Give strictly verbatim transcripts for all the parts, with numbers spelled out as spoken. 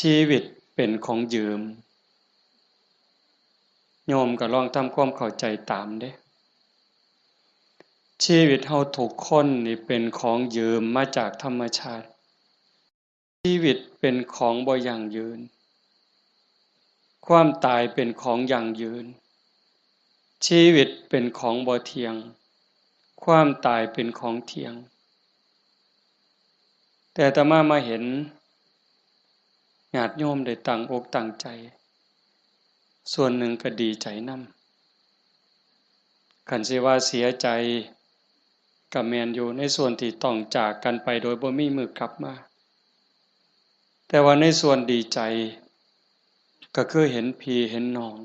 ชีวิตเป็นของยืม โยมก็ลองทำความเข้าใจตามเด้ ชีวิตเฮาทุกคนนี่เป็นของยืมมาจากธรรมชาติ ชีวิตเป็นของบ่ยั่งยืน ความตายเป็นของยั่งยืน ชีวิตเป็นของบ่เที่ยง ความตายเป็นของเที่ยง แต่อาตมามาเห็นญาติโยมได้ตั้งอกตั้งใจ ส่วนหนึ่งก็ดีใจนำ คันสิว่าเสียใจก็แม่นอยู่ ในส่วนที่ต้องจากกันไปโดยบ่มีมื้อกลับมา แต่ว่าในส่วนดีใจ ก็คือเห็นพี่เห็นน้อง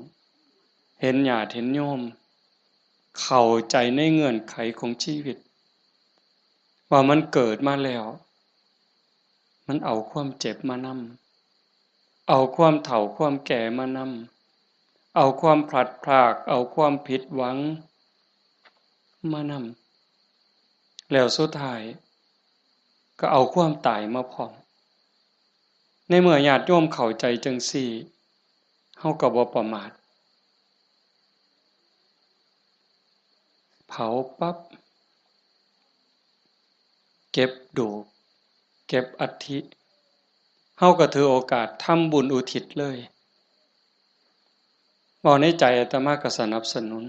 เห็นญาติเห็นโยม เข้าใจในเงื่อนไขของชีวิต ว่ามันเกิดมาแล้ว มันเอาความเจ็บมานำ เอาความเฒ่าความแก่มานำ เอาความพลัดพราก เอาความผิดหวังมานำ แล้วสุดท้ายก็เอาความตายมาพร้อม ในเมื่อญาติโยมเข้าใจจั่งซี้ เฮาก็บ่ประมาท เผาปั๊บ เก็บดูก เก็บอัฐิ เฮาก็ถือโอกาสทำบุญอุทิศเลย เว้าในใจอาตมาก็สนับสนุน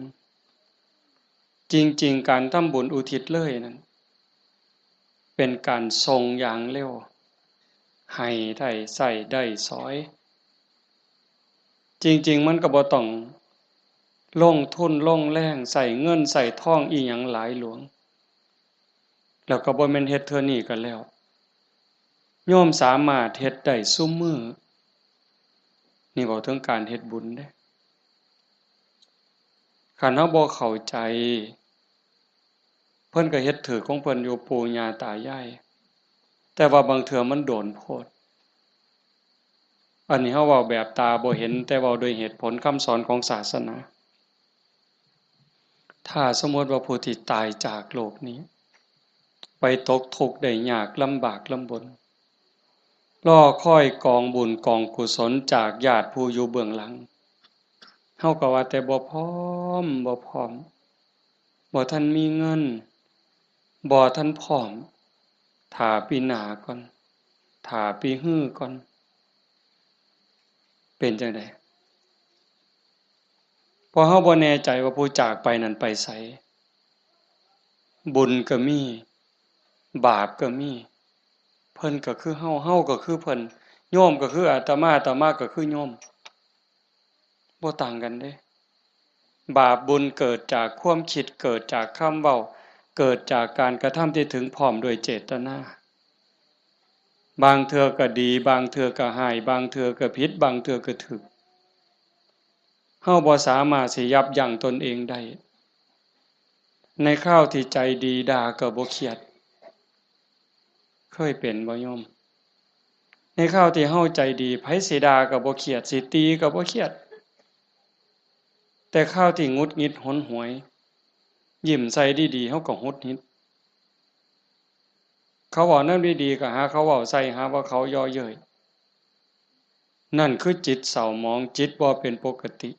จริงๆ การทำบุญอุทิศเลยนั้น เป็นการส่งอย่างเร็ว ให้ได้ใช้ได้สอย จริงๆ มันก็บ่ต้องลงทุนลงแรง ใช้เงินใช้ทองอิหยังหลายหลวง แล้วก็บ่แม่นเฮ็ดเทื่อนี้ก็แล้ว โยมสามารถเฮ็ดได้ซุมื้อ นี่เว้าถึงการเฮ็ดบุญเด้ คันเฮาบ่เข้าใจ เพิ่นก็เฮ็ดถืกของเพิ่นอยู่ ปู่ย่าตายาย แต่ว่าบางเทื่อมันโดนโพด อันนี้เฮาเว้าแบบตาบ่เห็น แต่เว้าด้วยเหตุผลคำสอนของศาสนา ถ้าสมมติว่าผู้ที่ตายจากโลกนี้ ไปตกทุกข์ได้ยากลำบากลำบน รอคอยกองบุญกองกุศลจากญาติผู้อยู่เบื้องหลัง เฮาก็ว่าแต่บ่พร้อม บ่พร้อม บ่ทันมีเงิน บ่ทันพร้อม ถ้าปีหน้าก่อน ถ้าปีฮือก่อน เป็นจั่งใด เพราะเฮาบ่แน่ใจว่าผู้จากไปนั้นไปไส บุญก็มี บาปก็มี เพิ่นก็คือเฮา เฮาก็คือเพิ่น โยมก็คืออาตมา อาตมาก็คือโยม บ่ต่างกันเด้ บาปบุญเกิดจากความคิด เกิดจากคำเว้า เกิดจากการกระทำที่ถึงพร้อมด้วยเจตนา บางเทื่อก็ดี บางเทื่อก็ร้าย บางเทื่อก็ผิด บางเทื่อก็ถูก เฮาบ่สามารถสิยับยั้งตนเองได้ ในคราวที่ใจดีด่าก็บ่เครียด เคยเป็นบ่โยม ในคราวที่เฮาใจดี ไผสิด่าก็บ่เครียด สิตีก็บ่เครียด แต่คราวที่หงุดหงิดหนหวย ยิ้มใส่ดีๆ เฮาก็หงุดหงิด เขาเว้าแนวดีๆ ก็หาเขาเว้าใส่ หาว่าเขาเยาะเย้ย นั่นคือจิตเศร้าหมอง จิตบ่เป็นปกติ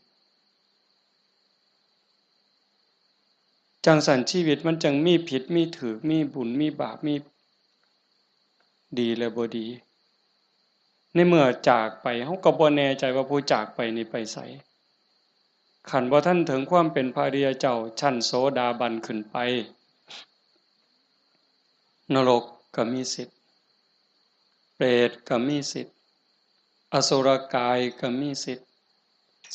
จั่งซั้นชีวิตมันจั่งมีผิด มีถูก มีบุญ มีบาป มีดีและบ่ดี ในเมื่อจากไป เฮาก็บ่แน่ใจว่าผู้จากไปนี่ไปไส คันบ่ทันถึงความเป็นพระอริยเจ้าชั้นโสดาบันขึ้นไป นรกก็มีสิทธิ์ เปรตก็มีสิทธิ์ อสุรกายก็มีสิทธิ์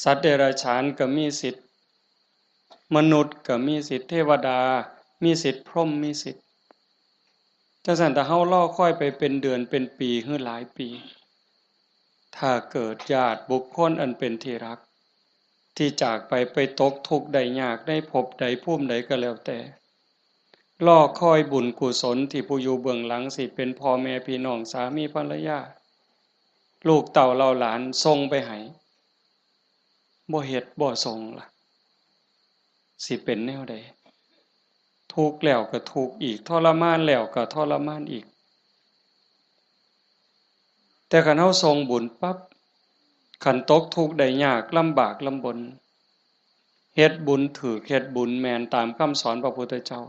สัตว์เดรัจฉานก็มีสิทธิ์ มนุษย์ก็มีสิทธิ์ เทวดามีสิทธิ์ พรหมมีสิทธิ์ จั่งซั้นถ้าเฮารอคอยไปเป็นเดือนเป็นปีหรือหลายปี ถ้าเกิดญาติบุคคลอันเป็นที่รัก ที่จากไป ไปตกทุกข์ได้ยากในภพใดภูมิใดก็แล้วแต่ รอคอยบุญกุศลที่ผู้อยู่เบื้องหลัง สิเป็นพ่อแม่พี่น้อง สามีภรรยา ลูกเต้าเหล่าหลานส่งไปให้ บ่เฮ็ดบ่ส่งล่ะ สิเป็นแนวใด ทุกข์แล้วก็ทุกข์อีก ทรมานแล้วก็ทรมานอีก แต่คันเฮาส่งบุญปั๊บ คันตกทุกข์ได้ยากลำบากลำบน เฮ็ดบุญถูก เฮ็ดบุญแม่นตามคำสอนพระพุทธเจ้า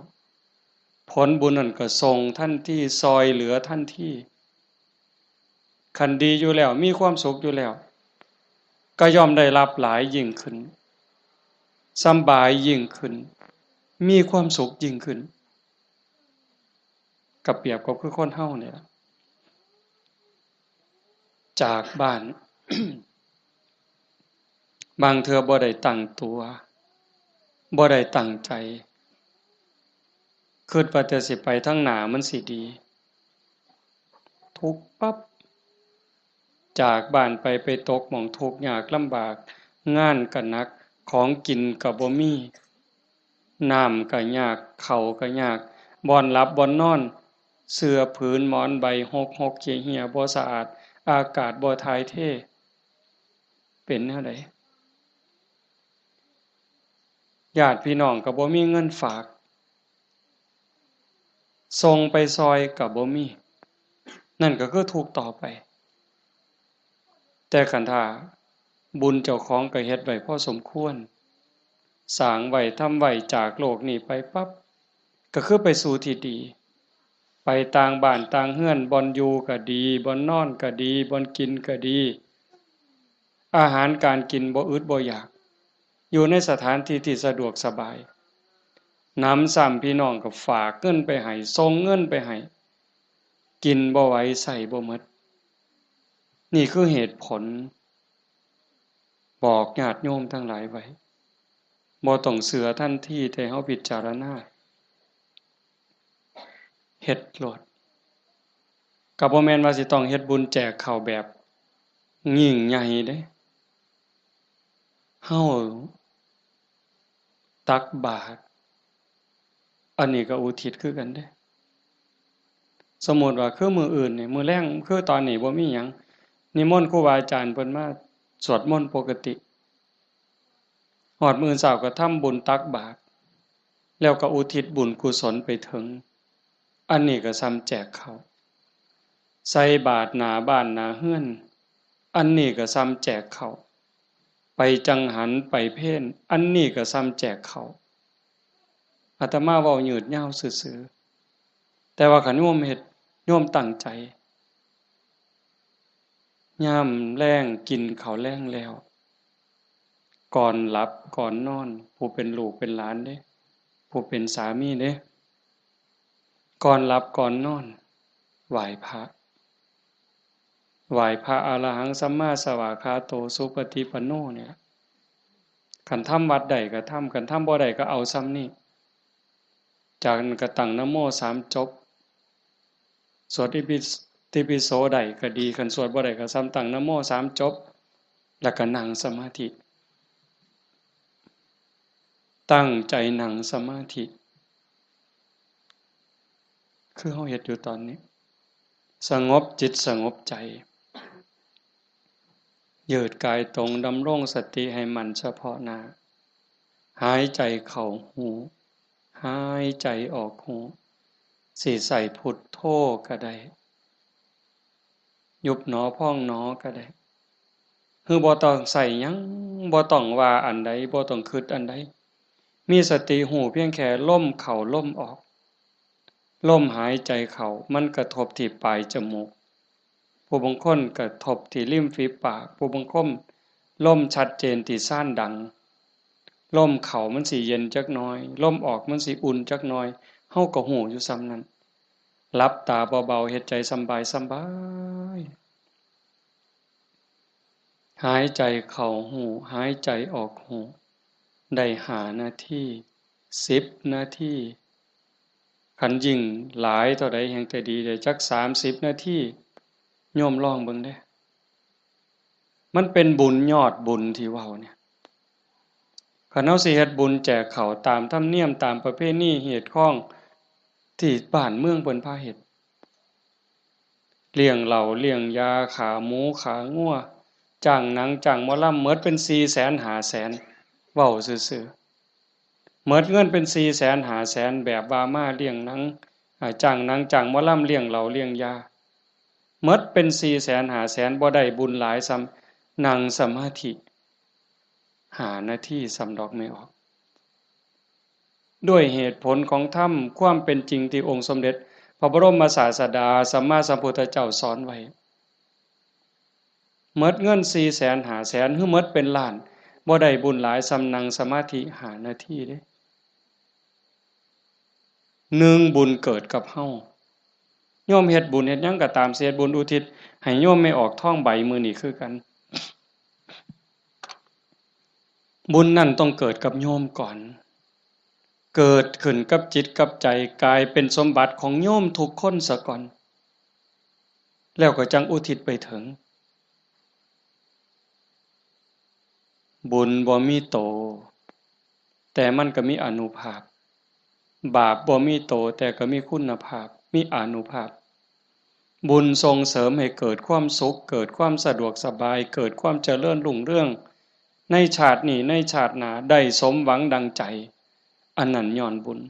ผลบุญนั่นก็ส่งทันที ซ่อยเหลือทันที คันดีอยู่แล้ว มีความสุขอยู่แล้ว ก็ย่อมได้รับหลายยิ่งขึ้น สำบายยิ่งขึ้น มีความสุขยิ่งขึ้น ก็เปรียบกับคือคนเฮานี่ล่ะ จากบ้าน บางเทื่อบ่ได้ตั้งตัว บ่ได้ตั้งใจ คิดว่าแต่สิไปทางหน้ามันสิดี ทุกข์ปั๊บ จากบ้านไป ไปตกหม่องทุกข์ยากลำบาก งานก็หนัก ของกินก็บ่มี น้ำก็ยาก ข้าวก็ยาก บ่อนหลับบ่อนนอน เสื่อผืนหมอนใบหกหกเหี่ยๆ บ่สะอาด อากาศบ่ถ่ายเท เป็นแนวใด ญาติพี่น้องก็บ่มีเงินฝาก ส่งไปซ่อยก็บ่มี นั่นก็คือทุกข์ต่อไป แต่คันถ้าบุญเจ้าของก็เฮ็ดไว้พอสมควร สร้างไว้ ทำไว้ จากโลกนี้ไปปั๊บ ก็คือไปสู่ที่ดี ไปต่างบ้านต่างเฮือน บ่อนอยู่ก็ดี บ่อนนอนก็ดี บ่อนกินก็ดี อาหารการกินบ่อึดบ่อยาก อยู่ในสถานที่ที่สะดวกสบาย หนำซ้ำพี่น้องก็ฝากเงินไปให้ ส่งเงินไปให้ กินบ่ไหว ใช้บ่หมด นี่คือเหตุผล บอกญาติโยมทั้งหลายไว้ บ่ต้องเชื่อทันที แต่เฮาพิจารณา เฮ็ดโลด ก็บ่แม่นว่าสิต้องเฮ็ดบุญแจกข้าวแบบยิ่งใหญ่เด้ เฮาตักบาตร อันนี้ก็อุทิศคือกันเด้ สมมุติว่าคือมื้ออื่นนี่ มื้อแลง คือตอนนี้บ่มีหยัง นิมนต์ครูบาอาจารย์เพิ่นมาสวดมนต์ปกติ ฮอดมื้อเช้าก็ทำบุญตักบาตร แล้วก็อุทิศบุญกุศลไปถึง อันนี้ก็ส่ำแจกข้าว ใส่บาตรหน้าบ้านหน้าเฮือน อันนี้ก็ส่ำแจกข้าว ไปจังหันไปเพล อันนี้ก็ส่ำแจกข้าว อาตมาเว้ายืดยาวซื่อๆ แต่ว่าคันโยมเฮ็ด โยมตั้งใจ ยามแลงกินข้าวแลงแล้ว ก่อนหลับก่อนนอน ผู้เป็นลูกเป็นหลานเด้ ผู้เป็นสามีเด้ ก่อนหลับก่อนนอน ไหว้พระ ไหว้พระ อะระหังสัมมาสวากขาโต สุปฏิปันโน เนี่ย คันทำวัดได้ก็ทำ คันทำบ่ได้ก็เอาส่ำนี้ จากนั้นก็ตั้งนะโมสามจบ สวดอิติปิโสได้ก็ดี คันสวดบ่ได้ก็ส่ำตั้งนะโมสามจบ แล้วก็นั่งสมาธิ ตั้งใจนั่งสมาธิ คือเฮาเฮ็ดอยู่ตอนนี้ สงบจิตสงบใจ ยืดกายตรง ดำรงสติให้มั่นเฉพาะหน้า หายใจเข้าฮู้ หายใจออกฮู้ สิใช้พุทโธก็ได้ ยุบหนอพองหนอก็ได้ คือบ่ต้องใช้หยัง บ่ต้องว่าอันใด บ่ต้องคิดอันใด มีสติฮู้เพียงแค่ลมเข้าลมออก ลมหายใจเข้า มันกระทบที่ปลายจมูก ผู้บางคนกระทบที่ริมฝีปาก ผู้บางคนลมชัดเจนที่ซานดัง ลมเข้ามันสิเย็นจักหน่อย ลมออกมันสิอุ่นจักหน่อย เฮาก็ฮู้อยู่ส่ำนั้น หลับตาเบาๆ เฮ็ดใจสำบายสำบาย หายใจเข้าฮู้ หายใจออกฮู้ ได้ห้านาที สิบนาที คันยิ่งหลายเท่าใดแฮ่งแต่ดี ได้จักสามสิบนาที โยมลองเบิ่งเด้ มันเป็นบุญยอดบุญที่เว้าเนี่ย คันเฮาสิเฮ็ดบุญแจกข้าวตามธรรมเนียม ตามประเพณีฮีตคองที่บ้านเมืองเพิ่นพาเฮ็ด เลี้ยงเหล้าเลี้ยงยา ฆ่าหมูฆ่างัว จ้างหนังจ้างหมอลำ หมดเป็นสี่แสนห้าแสน เว้าซื่อๆ หมดเงินเป็นสี่แสนห้าแสน แบบว่ามาเลี้ยงหนัง อ่า จ้างหนังจ้างหมอลำ เลี้ยงเหล้าเลี้ยงยา หมดเป็นสี่แสนห้าแสน บ่ได้บุญหลายส่ำนั่งสมาธิห้านาทีส่ำดอก ไม่ออก ด้วยเหตุผลของธรรม ความเป็นจริงที่องค์สมเด็จพระบรมศาสดาสัมมาสัมพุทธเจ้าสอนไว้ หมดเงินสี่แสนห้าแสน หรือหมดเป็นล้าน บ่ได้บุญหลายส่ำนั่งสมาธิห้านาทีเด้ หนึ่ง บุญเกิดกับเฮา โยมเฮ็ดบุญเฮ็ดหยังก็ตาม สิเฮ็ดบุญอุทิศให้โยมแม่ออกทองใบมื้อนี้คือกัน บุญนั่นต้องเกิดกับโยมก่อน เกิดขึ้นกับจิตกับใจ กลายเป็นสมบัติของโยมทุกคนซะก่อน แล้วก็จั่งอุทิศไปถึง บุญบ่มีโต แต่มันก็มีอานุภาพ บาปบ่มีโต แต่ก็มีคุณภาพ มีอานุภาพ บุญส่งเสริมให้เกิดความสุข เกิดความสะดวกสบาย เกิดความเจริญรุ่งเรือง ในชาตินี้ ในชาติหน้า ได้สมหวังดังใจ อันนั้นย้อนบุญ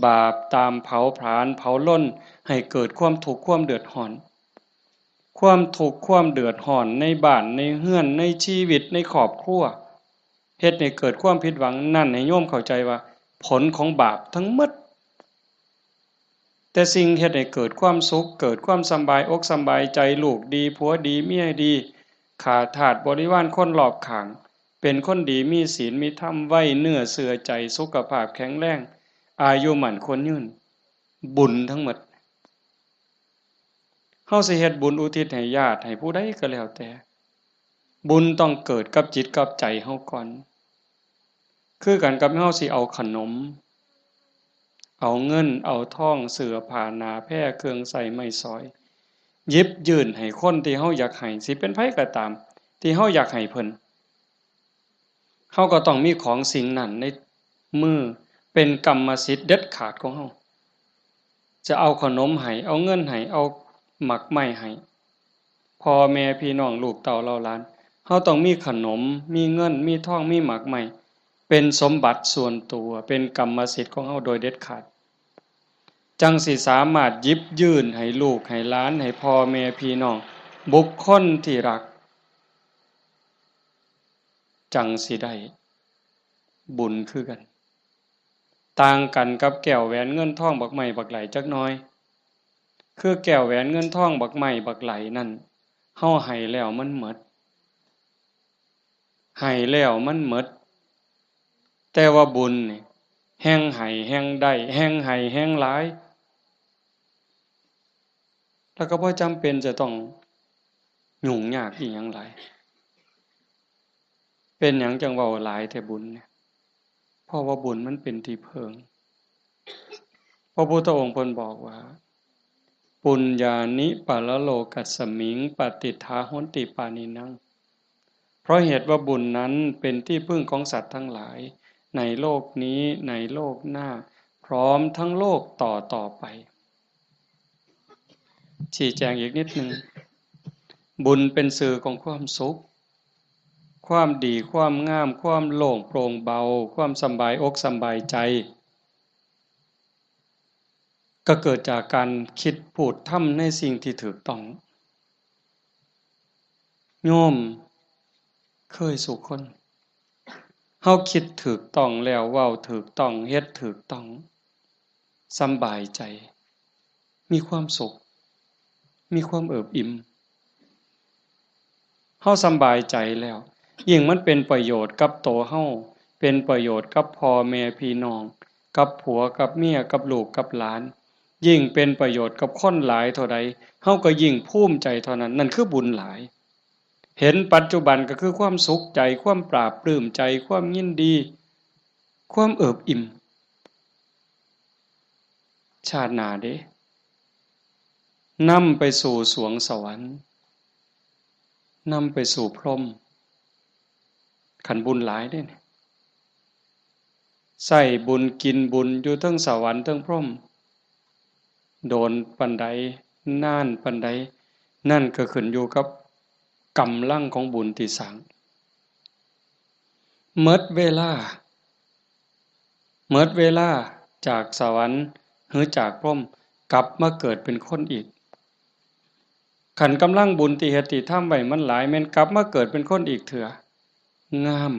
บาปตามเผาผลาญเผาลนให้เกิดความทุกข์ความเดือดร้อน ความทุกข์ความเดือดร้อนในบ้านในเฮือนในชีวิตในครอบครัว เฮ็ดให้เกิดความผิดหวัง นั่นให้โยมเข้าใจว่าผลของบาปทั้งหมด แต่สิ่งเฮ็ดให้เกิดความสุข เกิดความสำบายอกสำบายใจ ลูกดี ผัวดี เมียดี ข้าทาสบริวารคนรอบข้าง เป็นคนดี มีศีล มีธรรม ไว้เนื้อเชื่อใจ สุขภาพแข็งแรง อายุมั่นขวัญยืน บุญทั้งหมด เฮาสิเฮ็ดบุญอุทิศให้ญาติ ให้ผู้ใดก็แล้วแต่ บุญต้องเกิดกับจิตกับใจเฮาก่อน คือกันกับเฮาสิเอาขนม เอาเงิน เอาทอง เสื้อผ้า หน้าแพร เครื่องใช้ไม้สอย หยิบยื่นให้คนที่เฮาอยากให้ สิเป็นไผก็ตาม ที่เฮาอยากให้เพิ่น เฮาก็ต้องมีของสิ่งนั้นในมือ เป็นกรรมสิทธิ์เด็ดขาดของเฮา จะเอาขนมให้ เอาเงินให้ เอาหมากไม้ให้ พ่อแม่พี่น้องลูกเต้าเหล่าหลาน เฮาต้องมีขนม มีเงิน มีทอง มีหมากไม้ เป็นสมบัติส่วนตัว เป็นกรรมสิทธิ์ของเฮาโดยเด็ดขาด จั่งสิสามารถหยิบยื่นให้ลูก ให้หลาน ให้พ่อแม่พี่น้อง บุคคลที่รัก จั่งสิได้บุญคือกัน ต่างกันกับแก้วแหวนเงินทองบักไม้บักไหลจักหน่อย คือแก้วแหวนเงินทองบักไม้บักไหลนั่น เฮาให้แล้วมันหมด ให้แล้วมันหมด แต่ว่าบุญนี่ แฮ่งให้แฮ่งได้ แฮ่งให้แฮ่งหลาย แล้วก็บ่จำเป็นจะต้องยุ่งยากอิหยังหลาย เป็นหยังจั่งเว้าหลายแท้บุญเนี่ย เพราะว่าบุญมันเป็นที่เพิ่ง พระพุทธองค์เพิ่นบอกว่า ปุญญานิปะระโลกัสมิง ปะติฏฐาหนติปาณินัง เพราะเหตุว่าบุญนั้นเป็นที่พึ่งของสัตว์ทั้งหลาย ในโลกนี้ ในโลกหน้า พร้อมทั้งโลกต่อต่อไป ชี้แจงอีกนิดหนึ่ง บุญเป็นสื่อของความสุข ความดี ความงาม ความโล่งโปร่งเบา ความสำบายอกสำบายใจ ก็เกิดจากการคิดพูดทำในสิ่งที่ถูกต้อง โยมเคยสู่คน เฮาคิดถูกต้องแล้ว เว้าถูกต้อง เฮ็ดถูกต้อง สำบายใจ มีความสุข มีความเอิบอิ่ม เฮาสำบายใจแล้ว ยิ่งมันเป็นประโยชน์กับตัวเฮา เป็นประโยชน์กับพ่อแม่พี่น้อง กับผัวกับเมีย กับลูกกับหลาน ยิ่งเป็นประโยชน์กับคนหลายเท่าใด เฮาก็ยิ่งภูมิใจเท่านั้น นั่นคือบุญหลาย เห็นปัจจุบันก็คือความสุขใจ ความปลาบปลื้มใจ ความยินดี ความเอิบอิ่ม ชาติหน้าเด้ นำไปสู่สวงสวรรค์ นำไปสู่พรหม คันบุญหลายเด้เนี่ย ใช้บุญกินบุญอยู่เทิงสวรรค์เทิงพรหม โดนปานใด นานปานใด นั่นก็ขึ้นอยู่กับกำลังของบุญที่สร้าง หมดเวลา หมดเวลาจากสวรรค์หรือจากพรหม กลับมาเกิดเป็นคนอีก คันกำลังบุญที่เฮ็ดที่ทำไว้มันหลาย แม่นกลับมาเกิดเป็นคนอีกเทื่อ งาม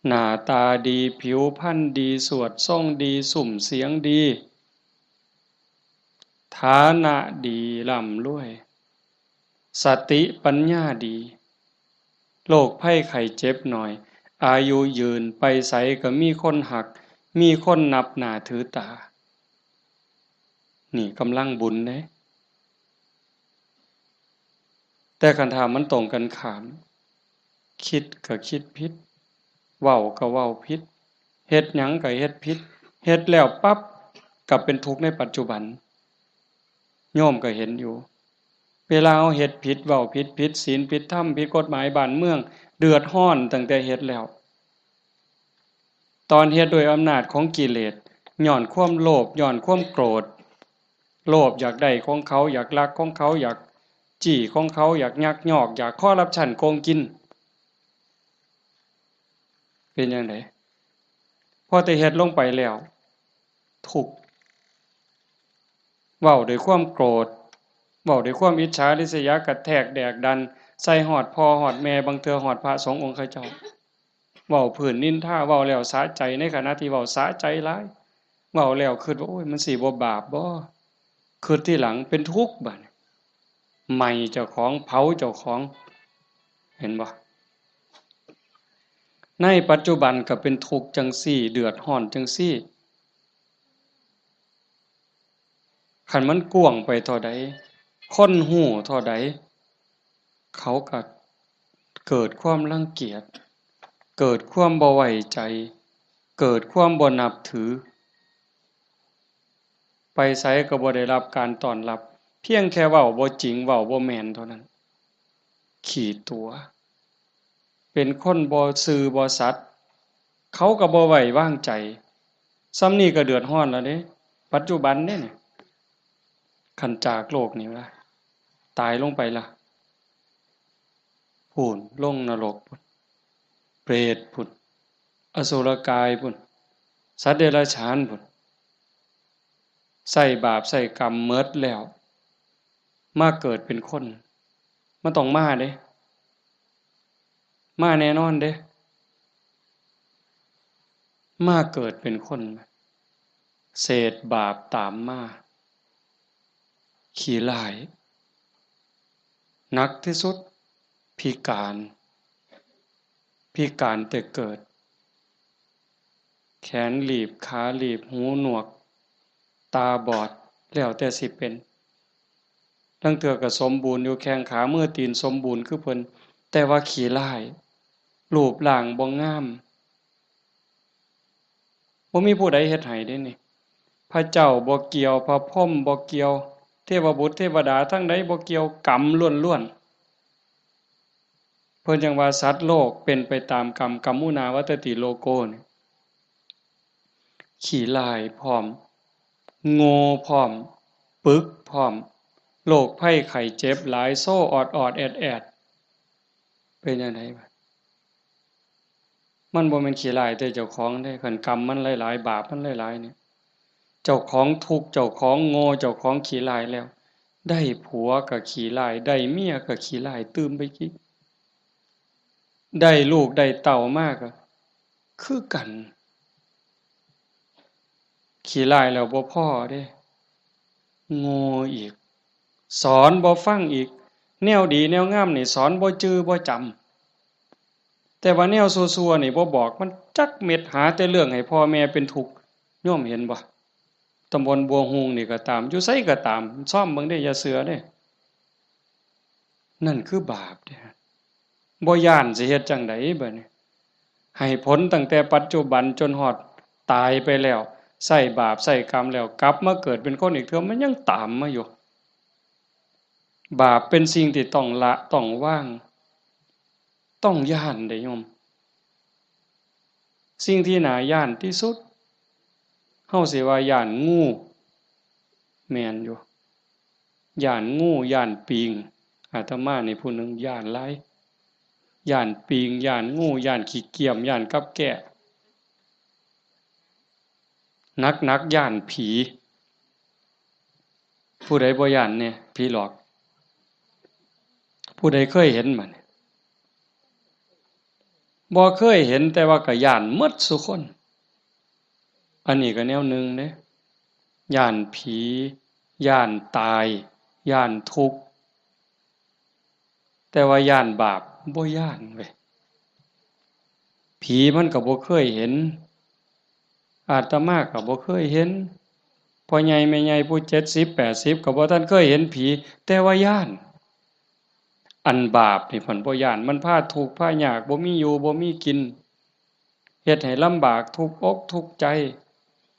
หน้าตาดี ผิวพรรณดี สวดทรงดี ซุ่มเสียงดี ฐานะดี ร่ำรวย สติปัญญาดี โรคภัยไข้เจ็บน้อย อายุยืน ไปไสก็มีคนฮัก มีคนนับหน้าถือตา นี่กำลังบุญเด้ แต่คันถ้ามันตรงกันข้าม คิดก็คิดผิด เว้าก็เว้าผิด เฮ็ดหยังก็เฮ็ดผิด เฮ็ดแล้วปั๊บ ก็เป็นทุกข์ในปัจจุบัน โยมก็เห็นอยู่ เวลาเฮาเฮ็ดผิด เว้าผิด ผิดศีล ผิดธรรม ผิดกฎหมายบ้านเมือง เดือดร้อนตั้งแต่เฮ็ดแล้ว ตอนเฮ็ดด้วยอำนาจของกิเลส ย้อนความโลภ ย้อนความโกรธ โลภอยากได้ของเขา อยากลักของเขา อยากจี้ของเขา อยากยักยอก อยากคอร์รัปชัน โกงกิน เป็นจั่งใด พอแต่เฮ็ดลงไปแล้ว ทุกข์ เว้าด้วยความโกรธ เว้าด้วยความอิจฉาริษยา กระแทกแดกดัน ใส่ฮอดพ่อฮอดแม่ บางเทื่อฮอดพระสงฆ์องค์เขาเจ้า เว้าพื้นนินทา เว้าแล้วสะใจ ในขณะที่เว้าสะใจหลาย เว้าแล้วคิดว่า โอ้ย มันสิบ่บาปบ่ คิดทีหลังเป็นทุกข์บัดนี้ ไหม้เจ้าของ เผาเจ้าของ เห็นบ่ ในปัจจุบันก็เป็นทุกข์จั่งซี้ เดือดร้อนจั่งซี้ คันมันกว้างไปเท่าใด คนฮู้เท่าใด เขาก็เกิดความรังเกียจ เกิดความบ่ไว้ใจ เกิดความบ่นับถือ ไปไสก็บ่ได้รับการต้อนรับ เพียงแค่เว้าบ่จริง เว้าบ่แม่นเท่านั้น ขี้ตั๋ว เป็นคนบ่ซื่อบ่สัตย์ เขาก็บ่ไว้วางใจ ส่ำนี้ก็เดือดร้อนแล้วเด้ ปัจจุบันเด้นี่ คันจากโลกนี้ละ ตายลงไปละ พู้น ลงนรกพู้น เปรตพู้น อสุรกายพู้น สัตว์เดรัจฉานพู้น ใช้บาปใช้กรรมหมดแล้ว มาเกิดเป็นคน มันต้องมาเด้ มาแน่นอนเด้ มาเกิดเป็นคน เศษบาปตามมา ขี้ร้าย หนักที่สุด พิการ พิการแต่เกิด แขนหลีบ ขาหลีบ หูหนวก ตาบอด แล้วแต่สิเป็น ลางเทื่อก็สมบูรณ์อยู่ แข้งขามือตีนสมบูรณ์คือเพิ่น แต่ว่าขี้ร้าย รูปร่างบ่งาม บ่มีผู้ใดเฮ็ดให้เด้นี่ พระเจ้าบ่เกี่ยว พระพรหมบ่เกี่ยว เทวบุตรเทวดาทั้งใดบ่เกี่ยว กรรมล้วนๆ เพิ่นจั่งว่าสัตว์โลกเป็นไปตามกรรม กัมมุนาวัตติโลโกนี่ ขี้ร้ายพร้อม โง่พร้อม ปึกพร้อม โรคภัยไข้เจ็บหลาย โซออดๆ แอดๆ เป็นจั่งใดวะ มันบ่แม่นขี้ร้ายแต่เจ้าของเด้ คันกรรมมันหลายๆ บาปมันหลายๆ เนี่ย เจ้าของทุกข์ เจ้าของโง่ เจ้าของขี้ร้ายแล้ว ได้ผัวก็ขี้ร้าย ได้เมียก็ขี้ร้ายตื่มไปอีก ได้ลูกได้เต้ามาก็คือกัน ขี้ร้ายแล้วบ่พอเด้ โง่อีก สอนบ่ฟังอีก แนวดีแนวงามนี่สอนบ่จื่อบ่จำ แต่ว่าแนวซั่วๆ นี่บ่บอกมันจักเม็ด หาแต่เรื่องให้พ่อแม่เป็นทุกข์ โยมเห็นบ่ ตำบลบัวฮูงนี่ก็ตาม อยู่ไสก็ตาม ซ่อมเบิ่งเด้ อย่าเชื่อเด้ นั่นคือบาปเด้ บ่ย้านสิเฮ็ดจั่งใดบัดนี้ ให้ผลตั้งแต่ปัจจุบันจนฮอดตายไปแล้ว ใช้บาปใช้กรรมแล้ว กลับมาเกิดเป็นคนอีกเทื่อ มันยังตามมาอยู่ บาปเป็นสิ่งที่ต้องละ ต้องวาง ต้องย้านเด้โยม สิ่งที่น่าย้านที่สุด เฮาสิว่าย้านงู แม่นอยู่ ย้านงู ย้านปิง อาตมานี่ผู้หนึ่งย้านหลาย ย้านปิง ย้านงู ย้านขี้เกียม ย้านกับแก้ หนักๆ ย้านผี ผู้ใดบ่ย้านแหน่ผีหลอก ผู้ใดเคยเห็นบ่เนี่ย บ่เคยเห็นแต่ว่าก็ย้านหมดซุคน อันนี้ก็แนวหนึ่งเด้ ย้านผี ย้านตาย ย้านทุกข์ แต่ว่าย้านบาปบ่ย้านเว้ย ผีมันก็บ่เคยเห็น อาตมาก็บ่เคยเห็น พ่อใหญ่แม่ใหญ่ผู้เจ็ดสิบแปดสิบก็บ่ทันเคยเห็นผี แต่ว่าย้าน อันบาปนี่เพิ่นบ่ย้าน มันพาทุกข์พายาก บ่มีอยู่บ่มีกิน เฮ็ดให้ลำบากทุกข์อกทุกข์ใจ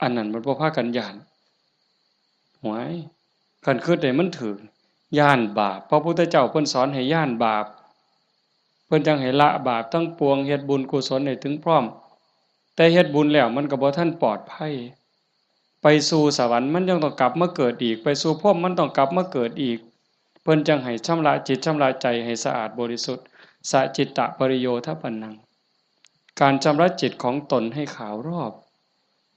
อันนั้นมันบ่พากันย้าน หวย คันคิดให้มันถูก ย้านบาป พระพุทธเจ้าเพิ่นสอนให้ย้านบาป เพิ่นจั่งให้ละบาปทั้งปวง เฮ็ดบุญกุศลให้ถึงพร้อม แต่เฮ็ดบุญแล้วมันก็บ่ทันปลอดภัย ไปสู่สวรรค์มันยังต้องกลับมาเกิดอีก ไปสู่พรหมมันต้องกลับมาเกิดอีก เพิ่นจั่งให้ชำระจิตชำระใจให้สะอาดบริสุทธิ์ สะจิตตะปริโยทปนัง การชำระจิตของตนให้ขาวรอบ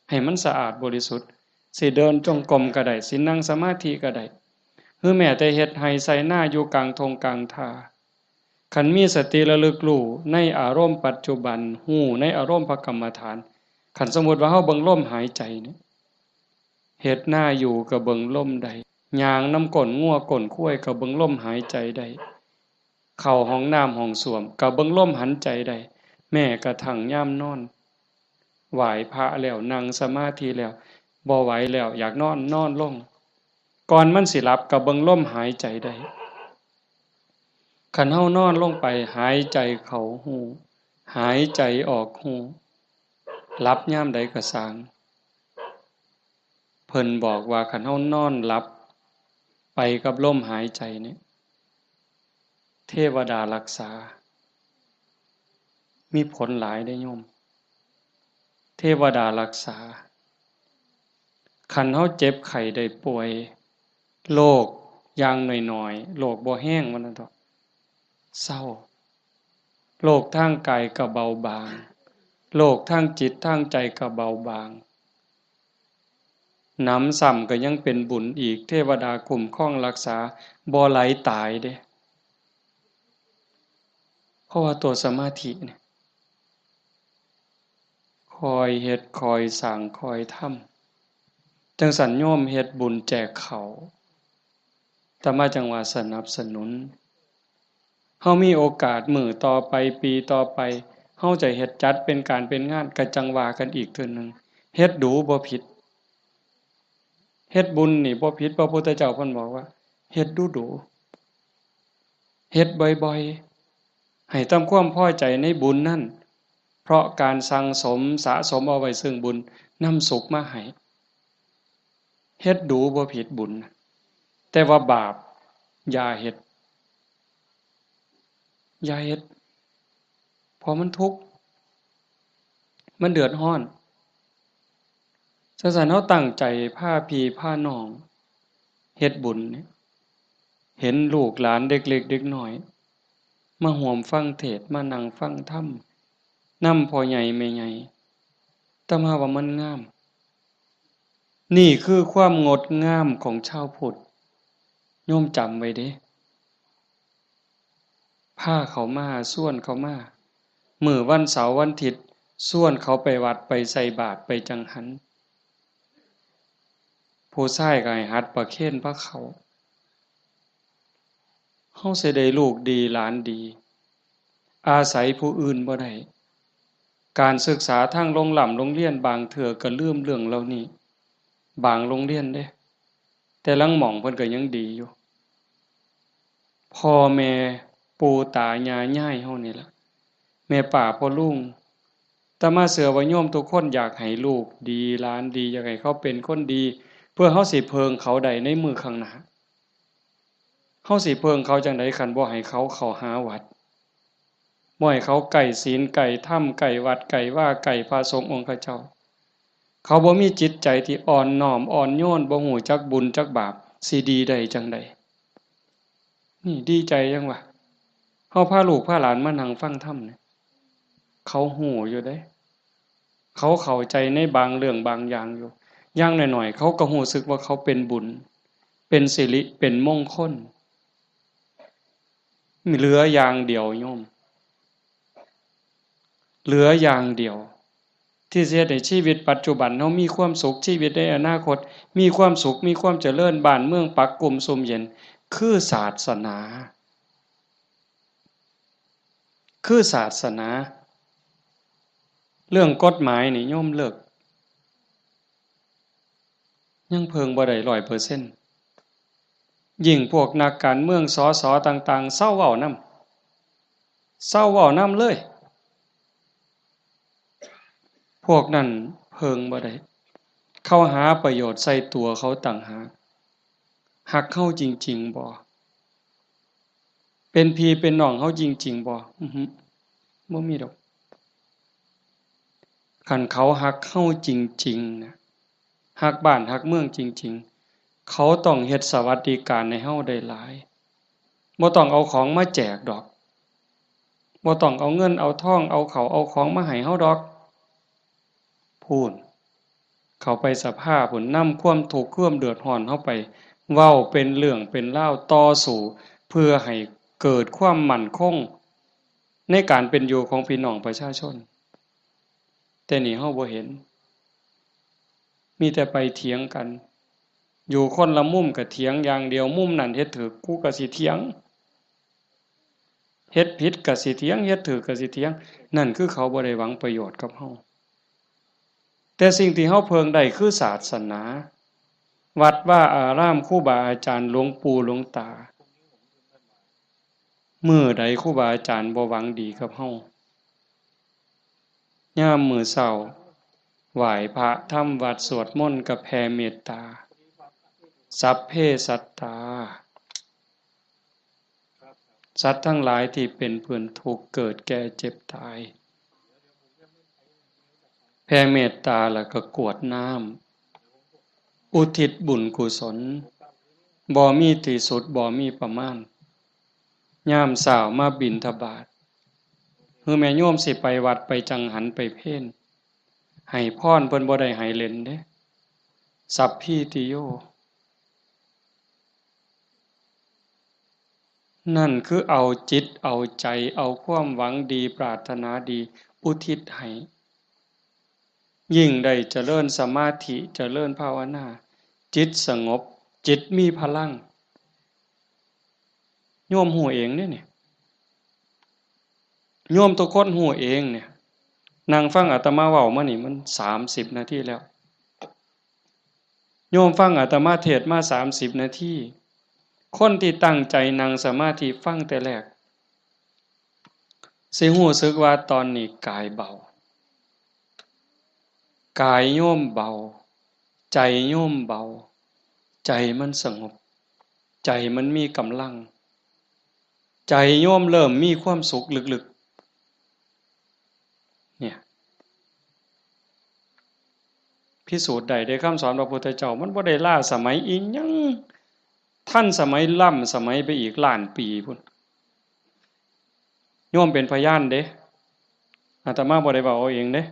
ให้มันสะอาดบริสุทธิ์ สิเดินจงกรมก็ได้ สินั่งสมาธิก็ได้ หรือแม้แต่เฮ็ดไร่ไถนาอยู่กลางท่งกลางท่า คันมีสติระลึกรู้ในอารมณ์ปัจจุบัน รู้ในอารมณ์พระกรรมฐาน คันสมมุติว่าเฮาเบิ่งลมหายใจเนี่ย เฮ็ดนาอยู่ก็เบิ่งลมได้ ย่างนำก้นงัวก้นควายก็เบิ่งลมหายใจได้ เข้าห้องน้ำห้องส้วมก็เบิ่งลมหายใจได้ แม้กระทั่งยามนอน ไหว้พระแล้ว นั่งสมาธิแล้ว บ่ไหวแล้ว อยากนอน นอนลง ก่อนมันสิหลับก็เบิ่งลมหายใจได้ คันเฮานอนลงไป หายใจเข้ารู้ หายใจออกรู้ หลับยามใดก็ซ่าง เพิ่นบอกว่าคันเฮานอนหลับไปกับลมหายใจเนี่ย เทวดารักษา มีผลหลายเด้โยม เทวดารักษา คันเฮาเจ็บไข้ได้ป่วย โรคอย่างน้อยๆ โรคบ่แฮงว่าซั่นเถาะ เซา โรคทางกายก็เบาบาง โรคทางจิตทางใจก็เบาบาง หนำซ้ำก็ยังเป็นบุญอีก เทวดาคุ้มครองรักษา บ่ไหลตายเด้ เพราะว่าตัวสมาธิเนี่ย คอยเฮ็ด คอยสร้าง คอยทำ จั่งซั้นโยมเฮ็ดบุญแจกข้าว อาตมาจั่งว่าสนับสนุน เฮามีโอกาสมื้อต่อไป ปีต่อไป เฮาจะเฮ็ดจัดเป็นการเป็นงาน ก็จั่งว่ากันอีกเทื่อหนึ่ง เฮ็ดดูบ่ผิด เฮ็ดบุญนี่บ่ผิด พระพุทธเจ้าเพิ่นบอกว่า เฮ็ดดูดู เฮ็ดบ่อยๆ ให้ทำความพอใจในบุญนั้น เพราะการสั่งสมสะสมเอาไว้ซึ่งบุญ นำสุขมาให้ เฮ็ดดูบ่ผิดบุญ แต่ว่าบาปอย่าเฮ็ด อย่าเฮ็ด เพราะมันทุกข์ มันเดือดร้อน จั่งซั้นเฮาตั้งใจพาพี่พาน้องเฮ็ดบุญเนี่ย เห็นลูกหลานเด็กเล็กเด็กน้อย มาร่วมฟังเทศน์ มานั่งฟังธรรม นำพ่อใหญ่แม่ใหญ่ อาตมาว่ามันงาม นี่คือความงดงามของชาวพุทธ โยมจำไว้เด้ พาเขามา ชวนเขามา มื้อวันเสาร์วันอาทิตย์ ชวนเขาไปวัด ไปใส่บาตร ไปจังหัน ผู้ชายก็ให้หัดประเคนพาเข้า เฮาสิได้ลูกดีหลานดี อาศัยผู้อื่นบ่ได้ การศึกษาทางโรงร่ำโรงเรียนบางเทื่อก็ลืมเรื่องเหล่านี้ บางโรงเรียนเด้ แต่ลางหม่องเพิ่นก็ยังดีอยู่ พ่อแม่ปู่ตายายยายเฮานี่ล่ะ แม่ป้าพ่อลุง อาตมาเชื่อว่าโยมทุกคนอยากให้ลูกดีหลานดี อยากให้เขาเป็นคนดี เพื่อเฮาสิเพิ่งเขาได้ในมื้อข้างหน้า เฮาสิเพิ่งเขาจั่งใด คันบ่ให้เขาเข้าหาวัด บ่ให้เขาใกล้ศีลใกล้ธรรม ใกล้วัดใกล้วา ใกล้พระสงฆ์องค์เจ้า เขาบ่มีจิตใจที่อ่อนน้อมอ่อนโยน บ่ฮู้จักบุญจักบาป สิดีได้จั่งใด นี่ดีใจจั่งวะ เฮาพาลูกพาหลานมานั่งฟังธรรมเนี่ย เขาฮู้อยู่เด้ เขาเข้าใจในบางเรื่องบางอย่างอยู่ อย่างน้อยๆ เขาก็รู้สึกว่าเขาเป็นบุญ เป็นสิริ เป็นมงคล เหลืออย่างเดียวโยม เหลืออย่างเดียว ที่สิเฮ็ดให้ชีวิตปัจจุบันเฮามีความสุข ชีวิตในอนาคตมีความสุข มีความเจริญ บ้านเมืองปกกลุ่มซุ่มเย็น คือศาสนา คือศาสนา เรื่องกฎหมายนี่โยมเลิก ยังเพิ่งบ่ได้ร้อยเปอร์เซ็นต์ ยิ่งพวกนักการเมือง สส ต่างๆ เซาเว้านำ เซาเว้านำเลย พวกนั้นเพิ่งบ่ได้ เขาหาประโยชน์ใส่ตัวเขาต่างหาก ฮักเฮาจริงๆ บ่ เป็นพี่เป็นน้องเฮาจริงๆ บ่ อือหือ บ่มีดอก คันเขาฮักเฮาจริงๆ นะ ฮักบ้านฮักเมืองจริงๆ เขาต้องเฮ็ดสวัสดิการให้เฮาได้หลาย บ่ต้องเอาของมาแจกดอก บ่ต้องเอาเงินเอาทอง เอาข้าวเอาของมาให้เฮาดอก พู้น เข้าไปสภาพู้น นำความทุกข์ความเดือดร้อนเฮาไป เว้าเป็นเรื่องเป็นราว ต่อสู้ เพื่อให้เกิดความมั่นคง ในการเป็นอยู่ของพี่น้องประชาชน แต่นี่เฮาบ่เห็น มีแต่ไปเถียงกัน อยู่คนละมุมก็เถียงอย่างเดียว มุมนั้นเฮ็ดถูก กูก็สิเถียง เฮ็ดผิดก็สิเถียง เฮ็ดถูกก็สิเถียง นั่นคือเขาบ่ได้หวังประโยชน์กับเฮา แต่สิ่งที่เฮาเพิ่งได้คือศาสนา วัดวาอาราม ครูบาอาจารย์ หลวงปู่หลวงตา มื้อใดครูบาอาจารย์บ่หวังดีกับเฮา ยามมื้อเช้า ไหว้พระทำวัตรสวดมนต์กับแผ่เมตตา สัพเพสัตตา สัตว์ทั้งหลายที่เป็นเพื่อนทุกข์เกิดแก่เจ็บตาย แผ่เมตตาแล้วก็กรวดน้ำ อุทิศบุญกุศล บ่มีที่สุด บ่มีประมาณ ยามเช้ามาบิณฑบาต คือแม่โยมสิไปวัดไปจังหันไปเพล ให้พรเพิ่นบ่ได้ให้เล่นเด้ สัพพีติโย นั่นคือเอาจิตเอาใจ เอาความหวังดีปรารถนาดีอุทิศให้ ยิ่งได้เจริญสมาธิ เจริญภาวนา จิตสงบ จิตมีพลัง โยมฮู้เองเด้เนี่ย โยมทุกคนฮู้เองเนี่ย นั่งฟังอาตมาเว้ามานี่มันสามสิบนาทีแล้ว โยมฟังอาตมาเทศน์มาสามสิบนาที คนที่ตั้งใจนั่งสมาธิฟังแต่แรก สิรู้สึกว่าตอนนี้กายเบา กายโยมเบา ใจโยมเบา ใจมันสงบ ใจมันมีกำลัง ใจโยมเริ่มมีความสุขลึกๆ เนี่ย พิสูจน์ได้เด้ คำสอนพระพุทธเจ้า มันบ่ได้ล้าสมัยอีหยัง ทันสมัยล้ำสมัยไปอีกล้านปีพุ้น โยมเป็นพยานเด้ อาตมาบ่ได้เว้าเอาเองเด้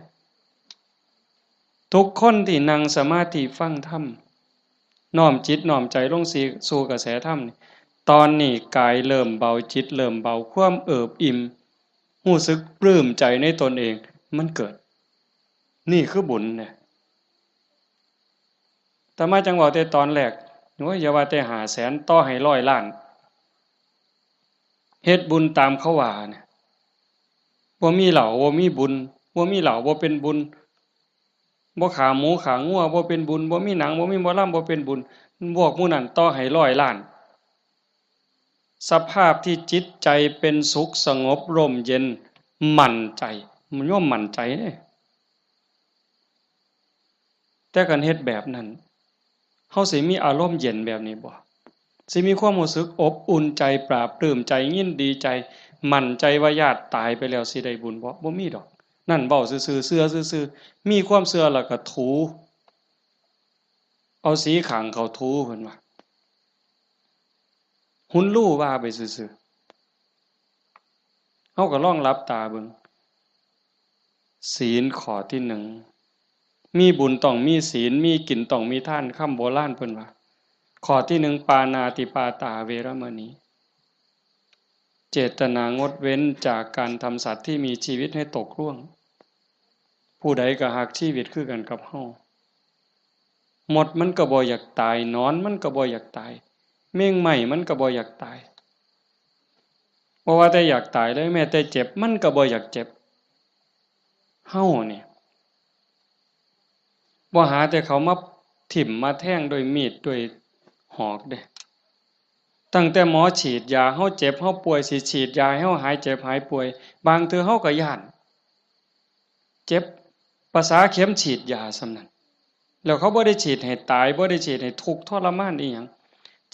ทุกคนที่นั่งสมาธิฟังธรรม น้อมจิตน้อมใจลงสู่กระแสธรรมนี่ ตอนนี้กายเริ่มเบา จิตเริ่มเบา ความเอิบอิ่ม รู้สึกปลื้มใจในตนเอง มันเกิด นี่คือบุญเนี่ย อาตมาจั่งเว้าแต่ตอนแรก โอ้ย อย่าว่าแต่ห้าแสน ต่อให้ร้อยล้าน เฮ็ดบุญตามเขาว่าเนี่ย บ่มีเหล้า บ่มีบุญ บ่มีเหล้า บ่เป็นบุญ บ่ฆ่าหมูฆ่างัว บ่เป็นบุญ บ่มีหนัง บ่มีหมอลำ บ่เป็นบุญ พวกหมู่นั้นต่อให้ร้อยล้าน สภาพที่จิตใจเป็นสุขสงบร่มเย็น มั่นใจ โยมมั่นใจเด้ แต่คันเฮ็ดแบบนั้น เฮาสิมีอารมณ์เย็นแบบนี้บ่ สิมีความรู้สึกอบอุ่นใจ ปลาบปลื้มใจ ยินดีใจ มั่นใจว่าญาติตายไปแล้วสิได้บุญบ่ บ่มีดอก นั่นเว้าซื่อๆ เชื่อซื่อๆ มีความเชื่อแล้วก็ถู เอาสีข้างเขาถูเพิ่นว่า หุนลู่ว่าไปซื่อๆ เฮาก็ลองหลับตาเบิ่ง ศีลข้อที่หนึ่ง มีบุญต้องมีศีล มีกินต้องมีทาน คำโบราณเพิ่นว่า ข้อที่หนึ่ง ปาณาติปาตาเวรมณี เจตนางดเว้นจากการทำสัตว์ที่มีชีวิตให้ตกร่วง ผู้ใดก็ฮักชีวิตคือกันกับเฮา มดมันก็บ่อยากตาย หนอนมันก็บ่อยากตาย แมงไม้มันก็บ่อยากตาย บ่ว่าแต่อยากตายเลย แม้แต่เจ็บมันก็บ่อยากเจ็บ เฮาเนี่ย บ่หาแต่เขามาถิ่มมาแทงด้วยมีดด้วยหอกเด้ ตั้งแต่หมอฉีดยา เฮาเจ็บเฮาป่วย สิฉีดยาให้เฮาหายเจ็บหายป่วย บางเทื่อเฮาก็ย้าน เจ็บ ประสาเข็มฉีดยาส่ำนั้น แล้วเขาบ่ได้ฉีดให้ตาย บ่ได้ฉีดให้ทุกข์ทรมานอีหยัง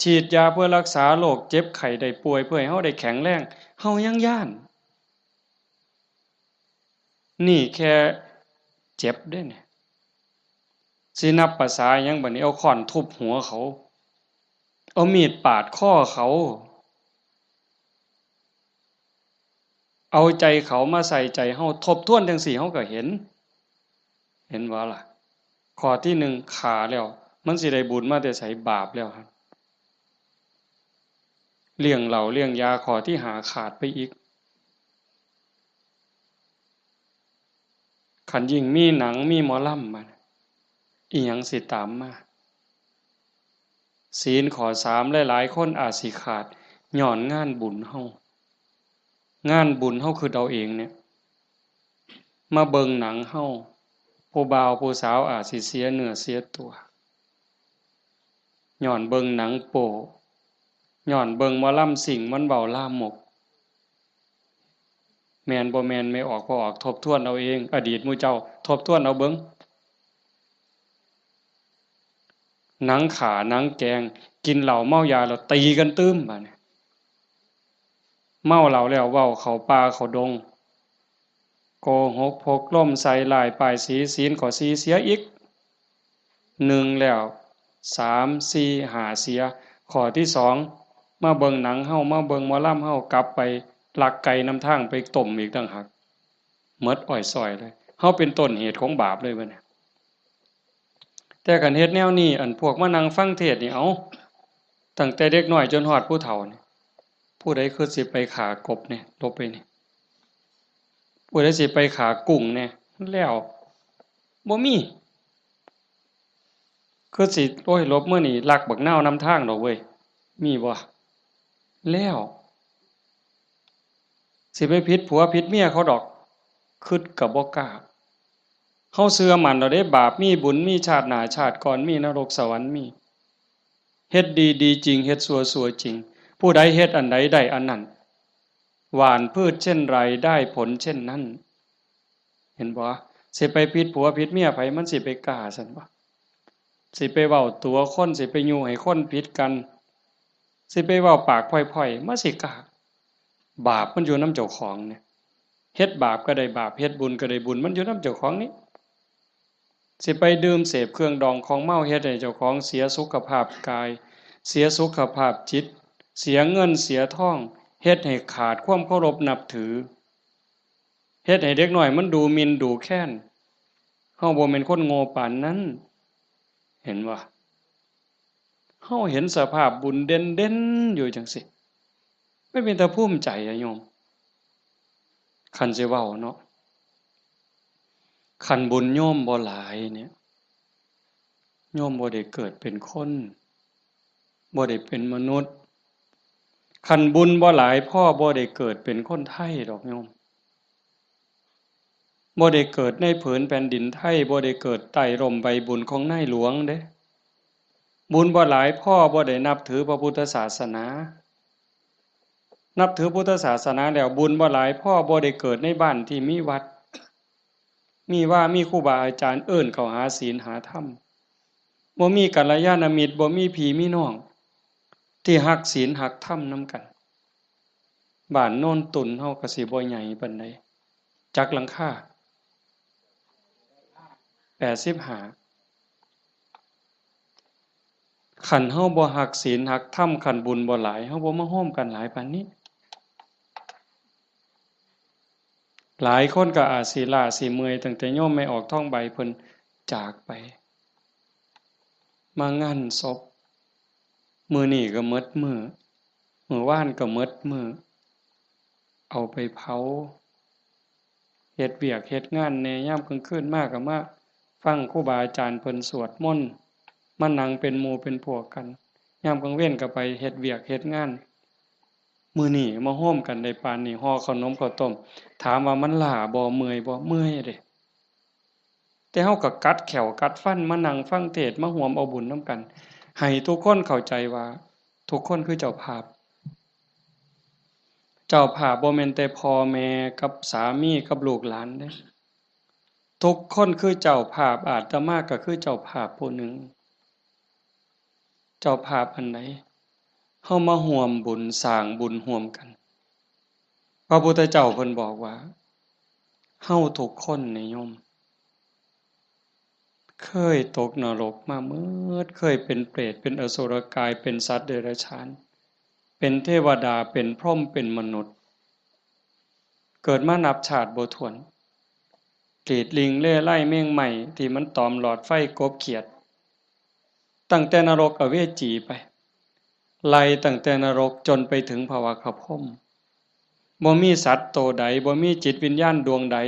ฉีดยาเพื่อรักษาโรคเจ็บไข้ได้ป่วย เพื่อให้เฮาได้แข็งแรง เฮายังย้าน นี่แค่เจ็บเด้เนี่ย สินับประสาหยังบัดนี้ เอาค้อนทุบหัวเขา เอามีดปาดคอเขา เอาใจเขามาใส่ใจเฮา ทบทวนจั่งซี้เฮาก็เห็น เห็นบ่ล่ะ ข้อที่หนึ่งฆ่าแล้ว มันสิได้บุญมาแต่ไส บาปแล้วครับ เลี้ยงเหล้าเลี้ยงยา ข้อที่ห้าขาดไปอีก คันยิ่งมีหนังมีหมอลำมา อีหยังสิตามมา ศีลข้อสามหลายๆคนอาจสิขาด ย้อนงานบุญเฮา งานบุญเฮาคิดเอาเองเนี่ย มาเบิ่งหนังเฮา ผู้บ่าวผู้สาวอาจสิเสียเนื้อเสียตัว ย้อนเบิ่งหนังโป๊ ย้อนเบิ่งหมอลำซิ่งมันเว้าลามก แม่นบ่แม่น แม่ออกบ่ออก ทบทวนเอาเอง อดีตหมู่เจ้า ทบทวนเอาเบิ่ง หนังฆ่าหนังแกล้ง กินเหล้าเมายาแล้วตีกันตื่ม บาดนี้ เมาเหล้าแล้วเว้าเข้าป่าเข้าดง โกหกพกลมใส่ร้ายป้ายสี ศีลข้อสี่เสียอีก หนึ่งแล้ว สาม สี่ ห้า เสีย ข้อที่สอง มาเบิ่งหนังเฮา มาเบิ่งหมอลำเฮา กลับไปลักไก่นำทางไปต้มอีกต่างหาก หมดอ้อยส้อยเลย เฮาเป็นต้นเหตุของบาปเลยบัดนี้ แต่คันเฮ็ดแนวนี้ อันพวกมานั่งฟังเทศน์นี่ เอ้า ตั้งแต่เด็กน้อยจนฮอดผู้เฒ่านี่ ผู้ใดคือสิไปฆ่ากบเนี่ย หลบไปนี่ ผู้ใดสิไปฆ่ากุ้งเนี่ย แล้ว บ่มี คือสิ โอ้ย หลบมื้อนี้ลักบักนาวนำทางดอกเว้ย มีบ่ แล้ว สิไปผิดผัวผิดเมียเขาดอก คิดก็บ่กล้า เฮาเชื่อมั่นแล้วเด้ บาปมี บุญมี ชาติหน้าชาติก่อนมี นรกสวรรค์มี เฮ็ดดีดีจริง เฮ็ดชั่วชั่วจริง ผู้ใดเฮ็ดอันใดได้อันนั้น หว่านพืชเช่นไรได้ผลเช่นนั้น เห็นบ่ สิไปผิดผัวผิดเมียไผ มันสิไปกล้าซั่นบ่ สิไปเว้าตั๋วคน สิไปยุให้คนผิดกัน สิไปเว้าปากพร่อยๆ มันสิกล้า บาปมันอยู่นำเจ้าของเนี่ย เฮ็ดบาปก็ได้บาป เฮ็ดบุญก็ได้บุญ มันอยู่นำเจ้าของนี่ สิไปดื่มเสพเครื่องดองของเมา เฮ็ดให้เจ้าของเสียสุขภาพกาย เสียสุขภาพจิต เสียเงินเสียทอง เฮ็ดให้ขาดความเคารพนับถือ เฮ็ดให้เด็กน้อยมันดูหมิ่นดูแคลน เฮาบ่แม่นคนโง่ปานนั้น เห็นบ่ เฮาเห็นสภาพบุญเด่นๆอยู่จั่งซี้ มันเป็นตาภูมิใจอะโยม คันสิเว้าเนาะ คันบุญโยมบ่หลายเนี่ย โยมบ่ได้เกิดเป็นคน บ่ได้เป็นมนุษย์ คันบุญบ่หลายพอ บ่ได้เกิดเป็นคนไทยดอกโยม บ่ได้เกิดในผืนแผ่นดินไทย บ่ได้เกิดใต้ร่มใบบุญของนายหลวงเด้ บุญบ่หลายพอ บ่ได้นับถือพระพุทธศาสนา นับถือพุทธศาสนาแล้ว บุญบ่หลายพอ บ่ได้เกิดในบ้านที่มีวัด มีวา มีครูบาอาจารย์เอิ้นเข้าหาศีลหาธรรม บ่มีกัลยาณมิตร บ่มีพี่มีน้อง ที่ฮักศีลฮักธรรมนำกัน บ้านโนนตุ่นเฮาก็สิบ่ใหญ่ปานใด จักหลังคา แปดสิบห้า คันเฮาบ่ฮักศีลฮักธรรม คันบุญบ่หลาย เฮาบ่มาโฮมกันหลายปานนี้ หลายคนก็อาจสิล้าสิเมื่อย ตั้งแต่โยมแม่ออกทองใบเพิ่นจากไป มางานศพ มื้อนี้ก็หมดมื้อ มื้อวานก็หมดมื้อ เอาไปเผา เฮ็ดเวียกเฮ็ดงานแหน่ ยามกลางคืนมาก็มาฟังครูบาอาจารย์เพิ่นสวดมนต์ มานั่งเป็นหมู่เป็นพวกกัน ยามกลางเว็นก็ไปเฮ็ดเวียกเฮ็ดงาน มื้อนี้มาโฮมกันได้ปานนี้ ห่อข้าวหนมข้าวต้ม ถามว่ามันล้าบ่ เมื่อยบ่ เมื่อยเด้ แต่เฮาก็กัดแข้วกัดฟันมานั่งฟังเทศน์ มาร่วมเอาบุญนำกัน ให้ทุกคนเข้าใจว่าทุกคนคือเจ้าภาพ เจ้าภาพบ่แม่นแต่พ่อแม่กับสามีกับลูกหลานเด้ ทุกคนคือเจ้าภาพ อาตมาก็คือเจ้าภาพผู้หนึ่ง เจ้าภาพอันใด เฮามาร่วมบุญสร้างบุญร่วมกัน พระพุทธเจ้าเพิ่นบอกว่า เฮาทุกคนนี่โยม เคยตกนรกมาหมด เคยเป็นเปรต เป็นอสุรกาย เป็นสัตว์เดรัจฉาน เป็นเทวดา เป็นพรหม เป็นมนุษย์ เกิดมานับชาติบ่ถ้วน กรีดลิงเล่ไล่แมงไม้ที่มันตอมหลอดไฟกบเขียด ตั้งแต่นรกอเวจีไป ไล่ตั้งแต่นรกจนไปถึงภวคพรหม บ่มีสัตว์โตใด บ่มีจิตวิญญาณดวงใด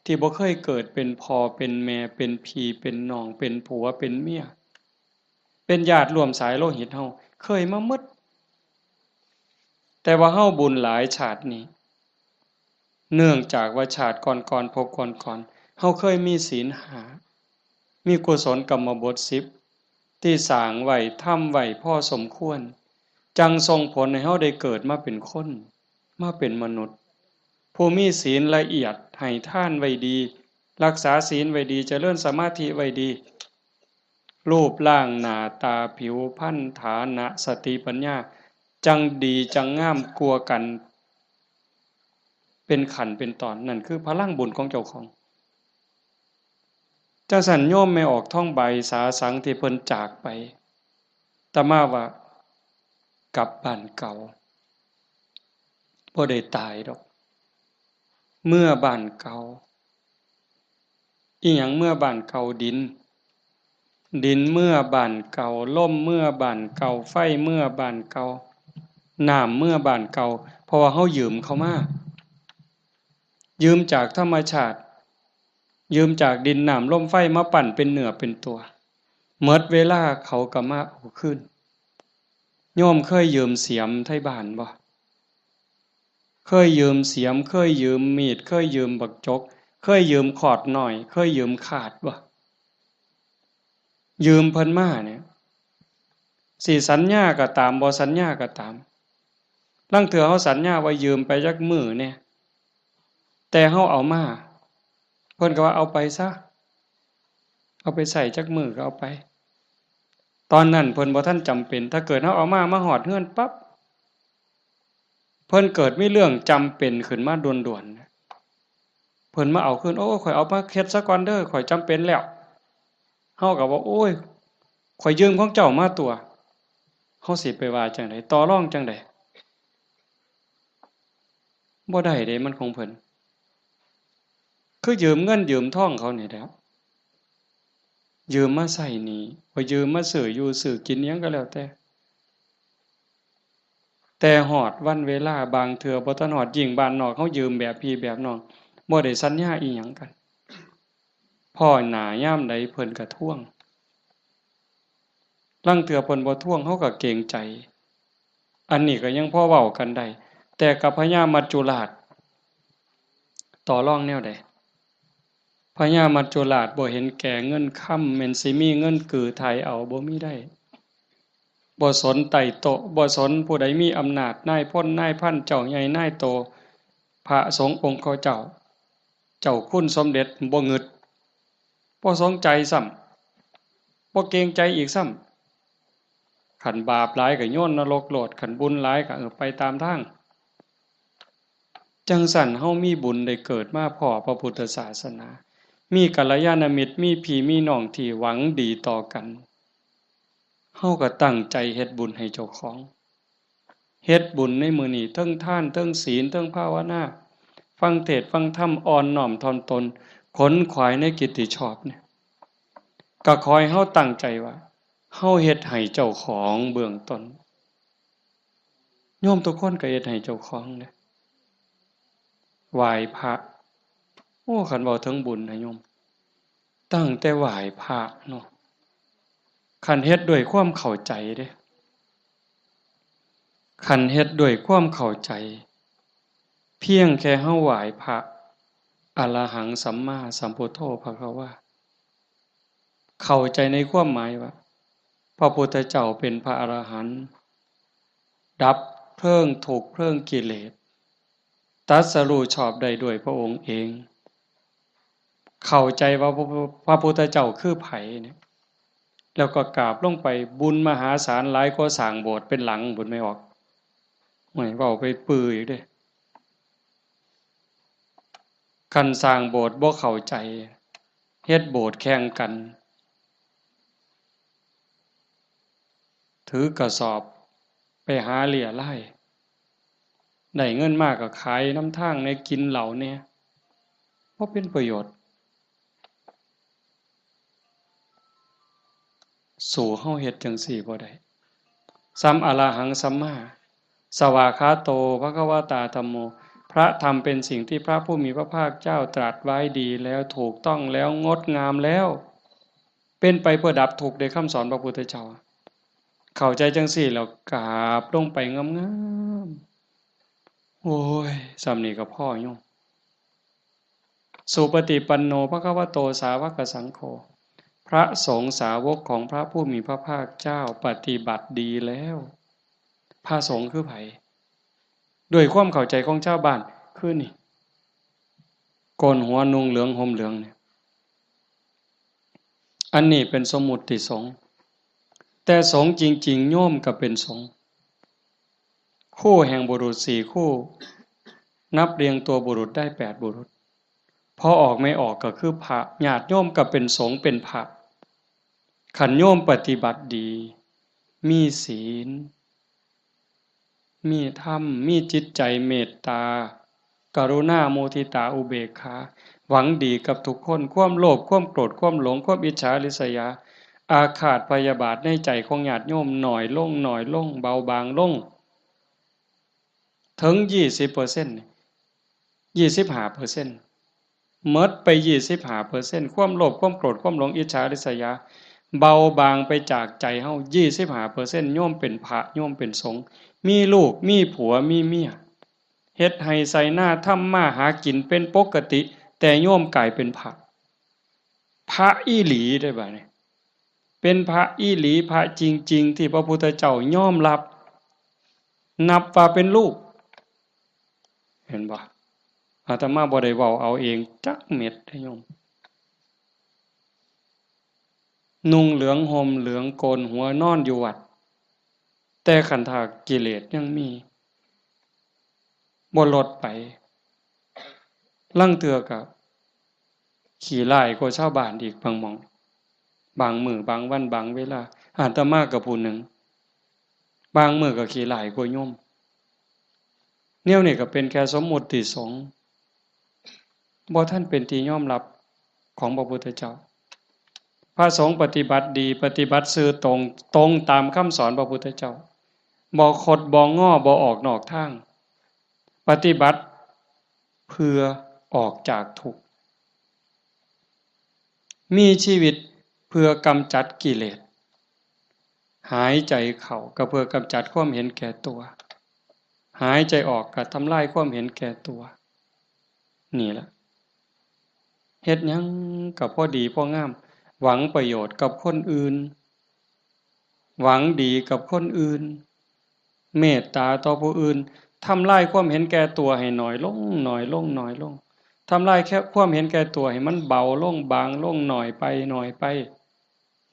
ที่บ่เคยเกิดเป็นพ่อเป็นแม่ เป็นพี่เป็นน้อง เป็นผัวเป็นเมีย เป็นญาติร่วมสายโลหิตเฮา เคยมาหมด แต่ว่าเฮาบุญหลายชาตินี้ เนื่องจากว่าชาติก่อนๆ ภพก่อนๆ เฮาเคยมีศีลห้า มีกุศลกรรมบทสิบ ที่สร้างไว้ ทำไว้พอสมควร จั่งส่งผลให้เฮาได้เกิดมาเป็นคน มาเป็นมนุษย์ ผู้มีศีลละเอียด ให้ทานไว้ดี รักษาศีลไว้ดี เจริญสมาธิไว้ดี รูปร่างหน้าตา ผิวพรรณ ฐานะ สติปัญญา จั่งดีจั่งงามกว่ากัน เป็นขั้นเป็นตอน นั่นคือพลังบุญของเจ้าของ จั่งซั้นโยมแม่ออกทองใบสาสังที่เพิ่นจากไป อาตมาว่ากลับบ้านเก่า บ่ได้ตายดอก เมือบ้านเก่า อิหยังเมือบ้านเก่า ดิน ดินเมือบ้านเก่า ลมเมือบ้านเก่า ไฟเมือบ้านเก่า น้ำเมือบ้านเก่า เพราะว่าเฮายืมเขามา ยืมจากธรรมชาติ ยืมจากดินน้ำลมไฟมาปั้นเป็นเนื้อเป็นตัว หมดเวลาเขาก็มาเอาคืน โยมเคยยืมเสียมไทบ้านบ่ เคยยืมเสียม เคยยืมมีด เคยยืมบักจก เคยยืมขอดน้อย เคยยืมขาดบ่ ยืมเพิ่นมาเนี่ย สิสัญญาก็ตาม บ่สัญญาก็ตาม ลางเทื่อเฮาสัญญาว่ายืมไปจักมื้อแหน่ แต่เฮาเอามา เพิ่นก็ว่าเอาไปซะ เอาไปใช้จักมื้อก็เอาไป ตอนนั้นเพิ่นบ่ทันจำเป็น ถ้าเกิดเฮาเอามา มาฮอดเฮือนปั๊บ เพิ่นเกิดมีเรื่องจำเป็นขึ้นมาด่วนๆ เพิ่นมาเอาคืน โอ้ ข้อยเอามาเฮ็ดซะก่อนเด้อ ข้อยจำเป็นแล้ว เฮาก็ว่า โอ้ย ข้อยยืมของเจ้ามาตั่ว เฮาสิไปว่าจั่งใด ต่อรองจั่งใด บ่ได้เด้ มันของเพิ่น คือยืมเงินยืมทองเขานี่แหละ ยืมมาใช้หนี้ บ่ยืมมาซื้ออยู่ซื้อกินอิหยังก็แล้วแต่ แต่ฮอดวันเวลาบางเทื่อบ่ทันฮอด ยิ่งบ้านนอกเฮายืมแบบพี่แบบน้อง บ่ได้สัญญาอิหยังกัน พ้อหน้ายามใดเพิ่นก็ทวง ลางเทื่อเพิ่นบ่ทวงเฮาก็เกรงใจ อันนี้ก็ยังพอเว้ากันได้ แต่กับพญามัจจุราช ต่อรองแนวใด พญามัจจุราชบ่เห็นแก่เงินคำ แม่นสิมีเงินกือไถ่เอา บ่มีได้ บ่สนไต่โต๊ะ บ่สนผู้ใดมีอำนาจ นายพล นายพัน เจ้าใหญ่ นายโต พระสงฆ์องค์เขาเจ้า เจ้าคุณสมเด็จ บ่งึด บ่สนใจซ้ำ บ่เกรงใจอีกซ้ำ คันบาปหลายก็โยนนรกโลด คันบุญหลายก็ เออ ไปตามทาง จั่งซั้นเฮามีบุญได้เกิดมาพ้อพระพุทธศาสนา มีกัลยาณมิตร มีพี่มีน้องที่หวังดีต่อกัน เฮาก็ตั้งใจเฮ็ดบุญให้เจ้าของ เฮ็ดบุญในมื้อนี้ เทิงทาน เทิงศีล เทิงภาวนา ฟังเทศน์ฟังธรรม อ่อนน้อมถ่อมตน ขนขวายในกิตติชอบเนี่ย ก็ขอให้เฮาตั้งใจว่า เฮาเฮ็ดให้เจ้าของเบื้องต้น โยมทุกคนก็เฮ็ดให้เจ้าของเด้ ไหว้พระ โอ้ คันเว้าถึงบุญนะโยม ตั้งแต่ไหว้พระเนาะ คันเฮ็ดด้วยความเข้าใจเด้ คันเฮ็ดด้วยความเข้าใจ เพียงแค่เฮาไหว้พระ อะระหังสัมมาสัมพุทโธภะคะวา เข้าใจในความหมายว่า พระพุทธเจ้าเป็นพระอรหันต์ ดับเพลิงทุกข์เพลิงกิเลส ตรัสรู้ชอบได้ด้วยพระองค์เอง เข้าใจว่าพระ พระพุทธเจ้าคือไผเนี่ย แล้วก็กราบลงไป บุญมหาศาลหลายกว่าสร้างโบสถ์เป็นหลังบุญไม่ออก โอ้ย เว้าไปปื้ออีกเด้ คันสร้างโบสถ์บ่เข้าใจ เฮ็ดโบสถ์แข่งกัน ถือกระสอบไปหาเรี่ยไล่ ได้เงินมาก็ขายนำทางแหน่ กินเหล้าแหน่ บ่เป็นประโยชน์ สู้เฮาเฮ็ดจั่งซี้บ่ได้ สัมอะระหังสัมมา สวากขาโต ภะคะวะตา ธัมโม พระธรรมเป็นสิ่งที่พระผู้มีพระภาคเจ้าตรัสไว้ดีแล้ว ถูกต้องแล้ว งดงามแล้ว เป็นไปเพื่อดับทุกข์ ในคำสอนพระพุทธเจ้า เข้าใจจั่งซี้แล้วกราบลงไปงามๆ โอ้ย ส่ำนี้ก็พอโยม สุปฏิปันโน ภะคะวะโต สาวกสังโฆ พระสงฆ์สาวกของพระผู้มีพระภาคเจ้าปฏิบัติดีแล้ว พระสงฆ์คือไผ ด้วยความเข้าใจของชาวบ้าน คือนี่ โกนหัวนุ่งเหลืองห่มเหลืองเนี่ย อันนี้เป็นสมมุติสงฆ์ แต่สงฆ์จริงๆ โยมก็เป็นสงฆ์ คู่แห่งบุรุษสี่คู่ นับเรียงตัวบุรุษได้แปดบุรุษ พอออกไม่ออกก็คือพระ ญาติโยมก็เป็นสงฆ์เป็นพระ คันโยมปฏิบัติดี มีศีล มีธรรม มีจิตใจเมตตา กรุณา มุทิตา อุเบกขา หวังดีกับทุกคน ความโลภ ความโกรธ ความหลง ความอิจฉาริษยา อาฆาตพยาบาทในใจของญาติโยมน้อยลง น้อยลง เบาบางลง ถึงยี่สิบเปอร์เซ็นต์ ยี่สิบห้าเปอร์เซ็นต์ หมดไปยี่สิบห้าเปอร์เซ็นต์ ความโลภ ความโกรธ ความหลง อิจฉาริษยา เบาบางไปจากใจเฮา ยี่สิบห้าเปอร์เซ็นต์ โยมเป็นพระ โยมเป็นสงฆ์ มีลูก มีผัว มีเมีย เฮ็ดไฮ่ไถนา ทำมาหากินเป็นปกติ แต่โยมกลายเป็นพระ พระอีหลีได้บ่เนี่ย เป็นพระอีหลี พระจริงๆ ที่พระพุทธเจ้ายอมรับ นับว่าเป็นลูก เห็นบ่ อาตมาบ่ได้เว้าเอาเองจักเม็ดเด้อโยม นุ่งเหลืองห่มเหลืองโกนหัวนอนอยู่วัด แต่คันถ้ากิเลสยังมี บ่ลดไป ลางเทื่อก็ขี้ร้ายกว่าชาวบ้านอีกบางหม่อง บางมื้อบางวันบางเวลา อาตมาก็ผู้หนึ่ง บางมื้อก็ขี้ร้ายกว่าโยม แนวนี้ก็เป็นแค่สมมุติสงฆ์ บ่ทันเป็นที่ยอมรับของพระพุทธเจ้า พระสงฆ์ปฏิบัติดี ปฏิบัติซื่อตรง ตรงตามคำสอนพระพุทธเจ้า บ่คดบ่งอ บ่ออกนอกทาง ปฏิบัติเพื่อออกจากทุกข์ มีชีวิตเพื่อกำจัดกิเลส หายใจเข้าก็เพื่อกำจัดความเห็นแก่ตัว หายใจออกก็ทำลายความเห็นแก่ตัว นี่ล่ะ เฮ็ดหยังก็พอดีพองาม หวังประโยชน์กับคนอื่น หวังดีกับคนอื่น เมตตาต่อผู้อื่น ทำลายความเห็นแก่ตัวให้น้อยลง น้อยลง น้อยลง ทำลายแค่ความเห็นแก่ตัวให้มันเบาลง บางลง น้อยไป น้อยไป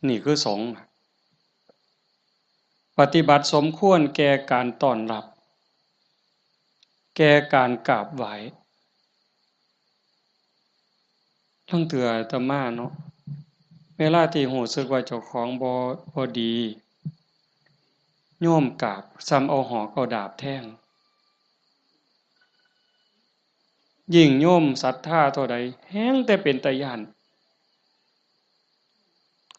นี่คือสงฆ์ ปฏิบัติสมควรแก่การต้อนรับ แก่การกราบไหว้ ลางเทื่ออาตมาเนาะ เวลาที่รู้สึกว่าเจ้าของบ่ บ่ดี โยมกราบ ส่ำเอาหอกเอาดาบแทง ยิ่งโยมศรัทธาเท่าใด แฮ่งแต่เป็นตาย้าน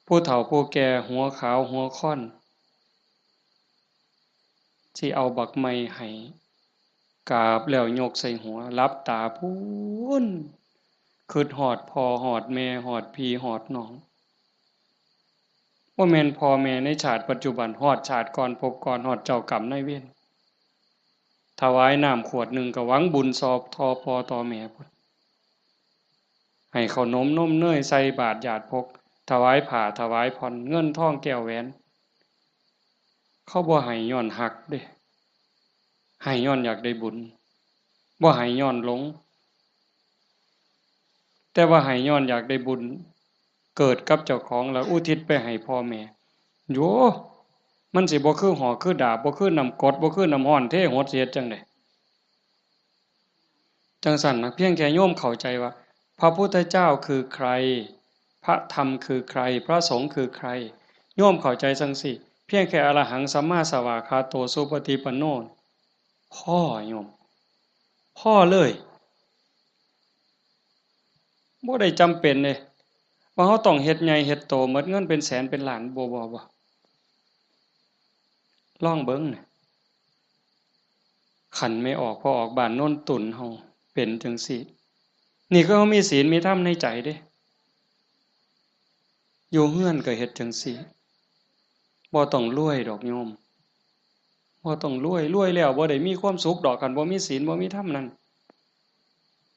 ผู้เฒ่าผู้แก่หัวขาวหัวค่อน สิเอาบักไม้ให้ กราบแล้วยกใส่หัว หลับตาพู้น คิดฮอดพ่อฮอดแม่ฮอดพี่ฮอดน้อง บ่แม่นพ่อแม่ในชาติปัจจุบัน ฮอดชาติก่อนภพก่อน ฮอดเจ้ากรรมนายเวร ถวายน้ำขวดหนึ่งก็หวังบุญซอบทอพ่อต่อแม่พุ้น ให้ข้าวนมนมเนยใส่บาตรหยาดพก ถวายผ้าถวายผ่อน เงินทองแก้วแหวน เขาบ่ให้ย้อนฮักเด้ ให้ย้อนอยากได้บุญ บ่ให้ย้อนหลง แต่ว่าให้ย้อนอยากได้บุญ เกิดกับเจ้าของแล้วอุทิศไปให้พ่อแม่ โย มันสิบ่คือหอกคือดาบ บ่คือน้ำกรด บ่คือน้ำร้อนเทหด สิเฮ็ดจั่งใด จั่งซั้นนะ เพียงแค่โยมเข้าใจว่า พระพุทธเจ้าคือใคร พระธรรมคือใคร พระสงฆ์คือใคร โยมเข้าใจจั่งซี้ เพียงแค่อรหังสัมมาสวากขาโตสุปฏิปันโน พอโยม พอเลย บ่ได้จำเป็นเด้ ว่าเราต้องเฮ็ดใหญ่เฮ็ดโต หมดเงินเป็นแสนเป็นล้าน บ่ บ่ บ่ ลองเบิ่งนะ คันแม่ออกพ่อออกบ้านโนนตุ่นเฮาเป็นจั่งซี้ นี่คือเฮามีศีลมีธรรมในใจเด้ อยู่เฮือนก็เฮ็ดจั่งซี้ บ่ต้องรวยดอกโยม บ่ต้องรวย รวยแล้วบ่ได้มีความสุขดอก คันบ่มีศีลบ่มีธรรมนั่น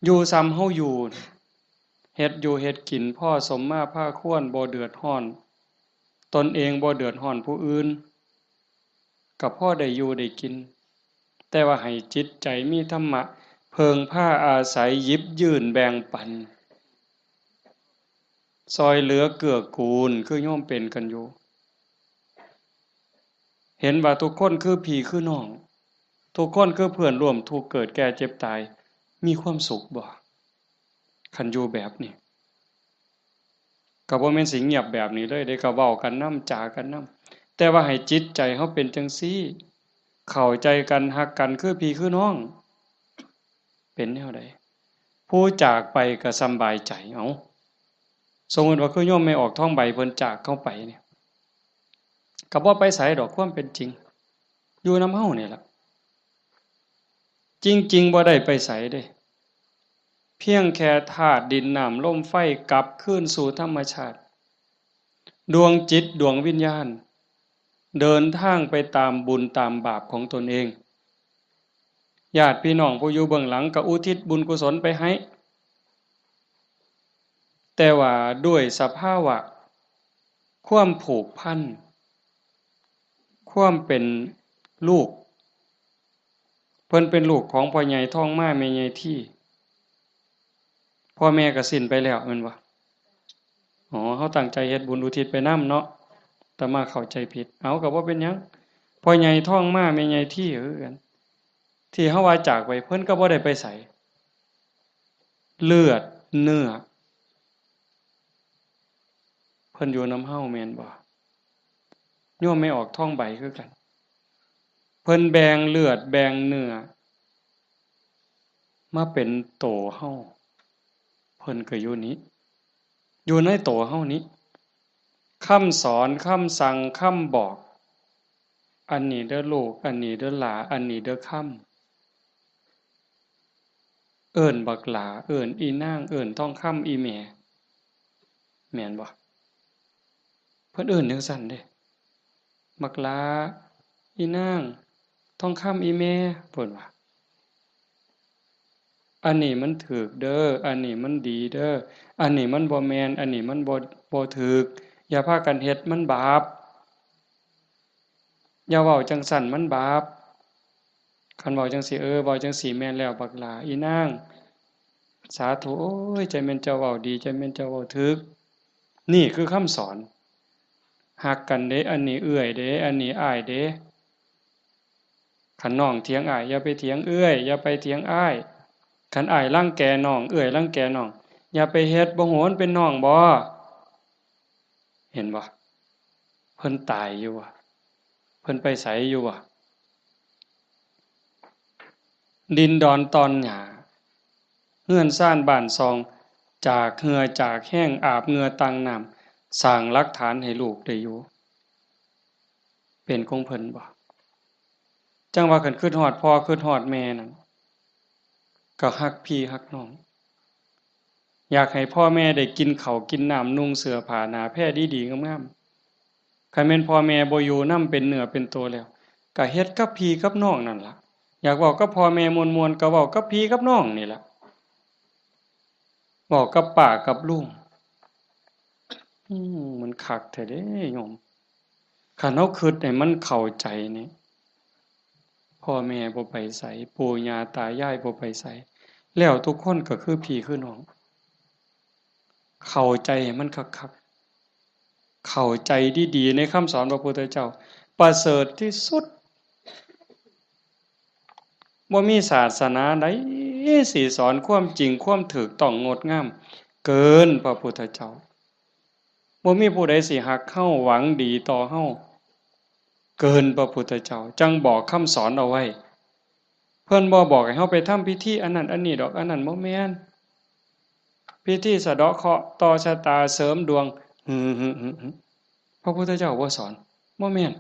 อยู่ส่ำเฮาอยู่ เฮ็ดอยู่เฮ็ดกินพอสมมาพาควร บ่เดือดร้อนตนเอง บ่เดือดร้อนผู้อื่น ก็พอได้อยู่ได้กิน แต่ว่าให้จิตใจมีธรรมะ เพิ่งพาอาศัย หยิบยื่นแบ่งปัน ซ่อยเหลือเกื้อกูล คือโยมเป็นกันอยู่ เห็นว่าทุกคนคือพี่คือน้อง ทุกคนคือเพื่อนร่วมทุกข์เกิดแก่เจ็บตาย มีความสุขบ่ คันอยู่แบบนี้ ก็บ่แม่นสิเงียบแบบนี้เลยเด้ ก็เว้ากันนำ จากันนำ แต่ว่าให้จิตใจเฮาเป็นจั่งซี้ เข้าใจกัน ฮักกัน คือพี่คือน้อง เป็นแนวใด ผู้จากไปก็สำบายใจ เอ้า สมมุติว่าคือโยมแม่ออกทองใบเพิ่นจากเฮาไปเนี่ย ก็บ่ไปไสดอก ความเป็นจริง อยู่นำเฮานี่ล่ะ จริงๆ บ่ได้ไปไสเด้ เพียงแค่ธาตุดินน้ำลมไฟกลับคืนสู่ธรรมชาติ ดวงจิตดวงวิญญาณ เดินทางไปตามบุญตามบาปของตนเอง ญาติพี่น้องผู้อยู่เบื้องหลังก็อุทิศบุญกุศลไปให้ แต่ว่าด้วยสภาวะความผูกพัน ความเป็นลูก เพิ่นเป็นลูกของพ่อใหญ่ทองมาแม่ใหญ่ที พ่อแม่ก็สิ้นไปแล้วแม่นบ่ อ๋อ เฮาตั้งใจเฮ็ดบุญอุทิศไปนำเนาะ อาตมาเข้าใจผิด เอา ก็บ่เป็นหยัง พ่อใหญ่ทองมาแม่ใหญ่ทีคือกัน ที่เฮาว่าจากไป เพิ่นก็บ่ได้ไปไส เลือดเนื้อ เพิ่นอยู่นำเฮาแม่นบ่ โยมแม่ออกทองใบคือกัน เพิ่นแบ่งเลือดแบ่งเนื้อ มาเป็นโตเฮา เพิ่นก็อยู่นี้ อยู่ในโตเฮานี้ คำสอน คำสั่ง คำบอก อันนี้เด้อลูก อันนี้เด้อหลา อันนี้เด้อคำ เอิ้นบักหล้า เอิ้นอีนาง เอิ้นทองคำอีแม่ แม่นบ่ เพิ่นเอิ้นจั่งซั้นเด้ บักหล้า อีนาง ทองคำอีแม่ เพิ่นว่า อันนี้มันถูกเด้อ อันนี้มันดีเด้อ อันนี้มันบ่แม่น อันนี้มันบ่ บ่ถูก อย่าพากันเฮ็ด มันบาป อย่าเว้าจั่งซั้น มันบาป คันเว้าจั่งซี้ เออ เว้าจั่งซี้แม่นแล้ว บักหล้า อีนาง สาธุ โอ้ย จั่งแม่นเจ้าเว้าดี จั่งแม่นเจ้าเว้าถูก นี่คือคำสอน ฮักกันเด้ อันนี้เอื้อยเด้ อันนี้อ้ายเด้ คันน้องเถียงอ้าย อย่าไปเถียงเอื้อย อย่าไปเถียงอ้าย คันอ้ายรังแกน้อง เอื้อยรังแกน้อง อย่าไปเฮ็ด บ่ฮู้มันเป็นน้องบ่ เห็นบ่ เพิ่นตายอยู่บ่ เพิ่นไปไสอยู่บ่ ดินดอนตอนหญ้า เฮือนซานบ้านซอง จากเหื่อจากแฮง อาบเหงื่อตั้งน้ำ สร้างหลักฐานให้ลูกได้อยู่ เป็นของเพิ่นบ่ จั่งว่าคันคิดฮอดพ่อคิดฮอดแม่นั่น ก็ฮักพี่ฮักน้อง อยากให้พ่อแม่ได้กินข้าวกินน้ำ นุ่งเสื้อผ้าหน้าแพรดีๆงามๆ คันแม่นพ่อแม่บ่อยู่นำเป็นเนื้อเป็นตัวแล้ว ก็เฮ็ดกับพี่กับน้องนั่นล่ะ อยากเว้ากับพ่อแม่ม่วนๆ ก็เว้ากับพี่กับน้องนี่ล่ะ เว้ากับป้ากับลุง อืม มันคักแท้เด้โยม คันเฮาคิดให้มันเข้าใจนี่ พ่อแม่บ่ไปไส ปู่ย่าตายายบ่ไปไส แล้วทุกคนก็คือพี่คือน้อง เข้าใจให้มันคักๆ เข้าใจดีๆ ในคำสอนพระพุทธเจ้า ประเสริฐที่สุด บ่มีศาสนาใดสิสอนความจริงความถูกต้องงดงาม เกินพระพุทธเจ้า บ่มีผู้ใดสิฮักเฮาหวังดีต่อเฮา เกินพระพุทธเจ้า จั่งบอกคำสอนเอาไว้ เพิ่นบ่บอกให้เฮาไปทำพิธีอันนั้นอันนี้ดอก อันนั้นบ่แม่น พิธีสะเดาะเคราะห์ต่อชะตาเสริมดวง หึๆๆๆ พระพุทธเจ้าบ่สอน บ่แม่น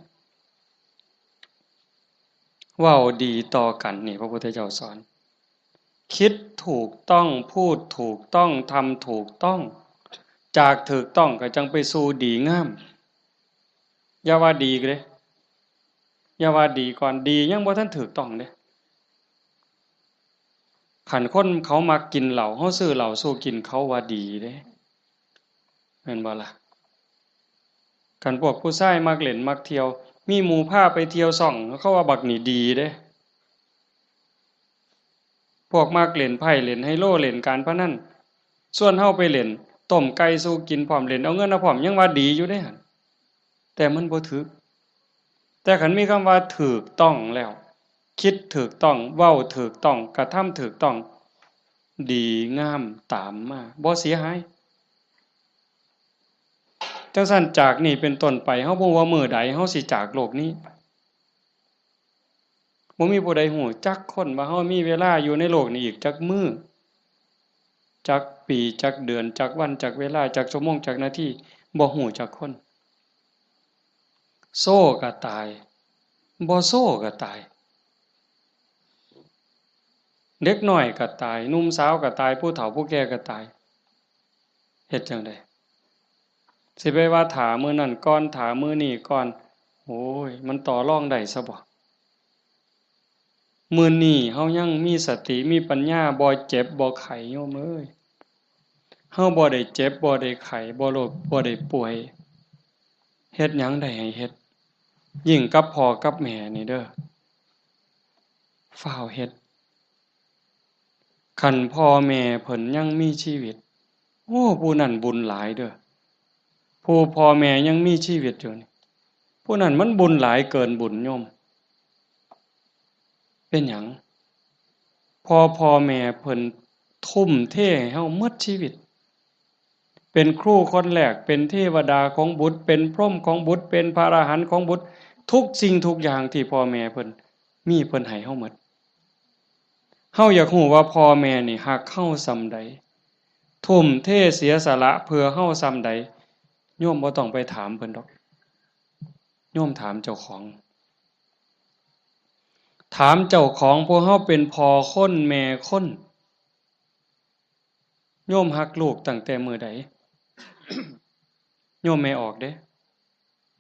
เว้าดีต่อกันนี่พระพุทธเจ้าสอน คิดถูกต้อง พูดถูกต้อง ทำถูกต้อง จากถูกต้องก็จั่งไปสู่ดีงาม อย่าว่าดีเด้ อย่าว่าดีก่อน ดียังบ่ทันถูกต้องเด้ คันคนเขามักกินเหล้า เฮาซื้อเหล้าสู่กิน เขาว่าดีเด้ แม่นบ่ล่ะ คันพวกผู้ชายมักเล่นมักเที่ยว มีหมู่พาไปเที่ยวซ่อง เขาว่าบักนี่ดีเด้ พวกมักเล่นไพ่เล่นไฮโลเล่นการพนัน ชวนเฮาไปเล่น ต้มไก่สู่กินพร้อม เล่นเอาเงินเอาพร้อม ยังว่าดีอยู่เด้หั่น แต่มันบ่ถูก แต่คันมีคำว่าถูกต้องแล้ว คิดถูกต้อง เว้าถูกต้อง กระทำถูกต้อง ดีงามตามมา บ่เสียหาย จั่งซั้นจากนี้เป็นต้นไป เฮาบ่ฮู้ว่ามื้อใดเฮาสิจากโลกนี้ บ่มีผู้ใดฮู้จักคนว่าเฮามีเวลาอยู่ในโลกนี้อีกจักมื้อ จักปี จักเดือน จักวัน จักเวลา จักชั่วโมง จักนาที บ่ฮู้จักคน โซก็ตาย บ่โซก็ตาย เด็กน้อยก็ตาย หนุ่มสาวก็ตาย ผู้เฒ่าผู้แก่ก็ตาย เฮ็ดจั่งใด สิไปว่าถ้ามื้อนั้นก่อน ถ้ามื้อนี้ก่อน โอ้ย มันต่อรองได้ซะบ่ มื้อนี้เฮายังมีสติ มีปัญญา บ่เจ็บ บ่ไข้ โยมเอ้ย เฮาบ่ได้เจ็บ บ่ได้ไข้ บ่โรค บ่ได้ป่วย เฮ็ดหยังได้ให้เฮ็ด ยิ่งกับพ่อกับแม่นี่เด้อ ฟ้าวเฮ็ด คันพ่อแม่เพิ่นยังมีชีวิต โอ้ ผู้นั้นบุญหลายเด้อ ผู้พ่อแม่ยังมีชีวิตอยู่นี่ ผู้นั้นมันบุญหลายเกินบุญโยม เป็นหยัง พ่อ พ่อแม่เพิ่นทุ่มเทให้เฮาหมดชีวิต เป็นครูคนแรก เป็นเทวดาของบุตร เป็นพรหมของบุตร เป็นพระอรหันต์ของบุตร ทุกสิ่งทุกอย่างที่พ่อแม่เพิ่นมี เพิ่นให้เฮาหมด เฮาอยากฮู้ว่าพ่อแม่นี่ฮักเฮาส่ำใด ทุ่มเทเสียสละเพื่อเฮาส่ำใด โยมบ่ต้องไปถามเพิ่นดอก โยมถามเจ้าของ ถามเจ้าของ พวกเฮาเป็นพ่อคนแม่คน โยมฮักลูกตั้งแต่มื้อใด โยมแม่ออกเด้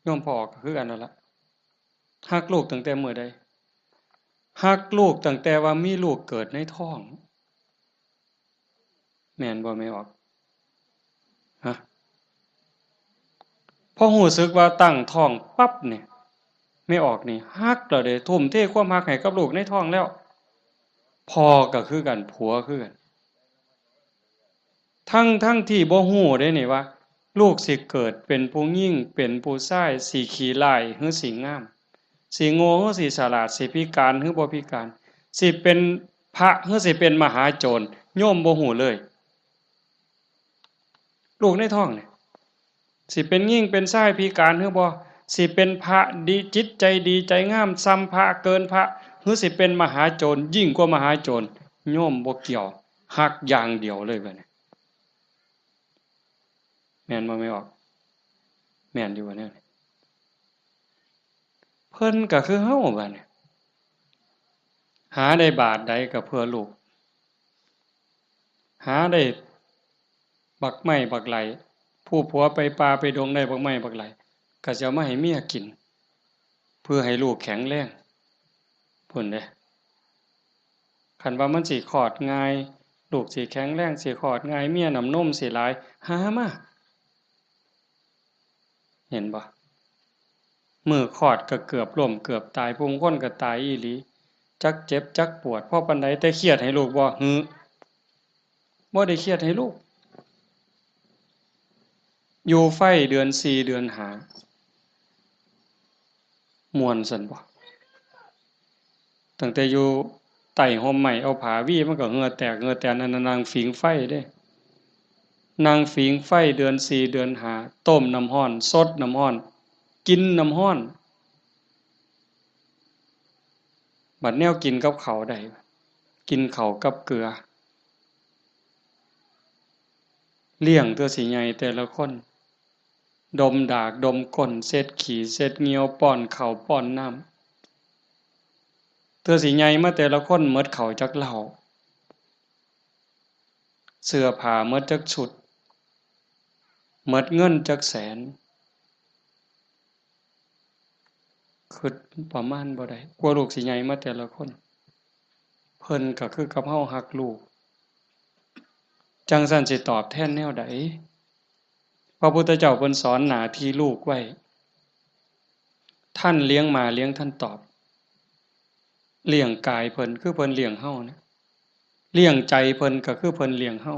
โยมพ่อออกก็คือกันนั่นละ ฮักลูกตั้งแต่มื้อใด ฮักลูกตั้งแต่ว่ามีลูกเกิดในท้อง แม่นบ่แม่ออก ฮะ พอรู้สึกว่าตั้งท้องปั๊บนี่ แม่ออกนี่ฮักแล้วเด้ ทุ่มเทความฮักให้กับลูกในท้องแล้ว พ่อก็คือกัน ผัวคือกัน ทั้งๆ ที่บ่ฮู้เด้นี่ว่า ลูกสิเกิดเป็นผู้หญิง เป็นผู้ชาย สิขี้ร้ายหรือสิงาม สิโง่หรือสิฉลาด สิพิการหรือบ่พิการ สิเป็นพระหรือสิเป็นมหาโจร โยมบ่ฮู้เลย ลูกในท้องนี่ สิเป็นหญิงเป็นชายพิการหรือบ่ สิเป็นพระดี จิตใจดีใจงามส่ำพระ เกินพระ หรือสิเป็นมหาโจร ยิ่งกว่ามหาโจร โยมบ่เกี่ยว ฮักอย่างเดียวเลยบัดนี้ แม่นบ่แม่ออก แม่นอยู่บ่เนี่ย เพิ่นก็คือเฮาบัดนี้ หาได้บาทใดก็เพื่อลูก หาได้บักไม้บักไหล ผู้ผัวไปป่าไปดงได้บักไม้บักไหล ก็สิเอามาให้เมียกิน เพื่อให้ลูกแข็งแรง พู้นเด้ คันว่ามันสิคลอดง่าย ลูกสิแข็งแรง สิคลอดง่าย เมียน้ำนมสิหลาย หามา เห็นบ่ มื้อคลอดก็เกือบล้มเกือบตาย ผู้บางคนก็ตายอีหลี จักเจ็บจักปวด พอปานใด แต่เครียดให้ลูกบ่ หือ บ่ได้เครียดให้ลูก อยู่ไฟเดือนสี่เดือนห้า ม่วนซั่นบ่ ตั้งแต่อยู่ใต้ฮ่มไม้ เอาผ้าวีมันก็เหงื่อแตกเหงื่อแตน อันนั้นนั่งผิงไฟเด้ นั่งผิงไฟเดือนสี่เดือนห้า ต้มน้ำร้อน สดน้ำร้อน กินน้ำร้อน บัดแนวกินกับข้าวได้ กินข้าวกับเกลือ เลี้ยงตัวสิใหญ่แต่ละคน ดมดากดมก้น เช็ดขี้เช็ดเหยี่ยว ป้อนข้าวป้อนน้ำ ตัวสิใหญ่มาแต่ละคนหมดข้าวจักเล่า เสื้อผ้าหมดจักชุด หมดเงินจักแสน คิดประมาณบ่ได้ กว่าลูกสิใหญ่มาแต่ละคน เพิ่นก็คือกับเฮาฮักลูก จั่งซั้นสิตอบแทนแนวใด พระพุทธเจ้าเพิ่นสอนหน้าที่ลูกไว้ ท่านเลี้ยงมาเลี้ยงท่านตอบ เลี้ยงกายเพิ่นคือเพิ่นเลี้ยงเฮานะ เลี้ยงใจเพิ่นก็คือเพิ่นเลี้ยงเฮา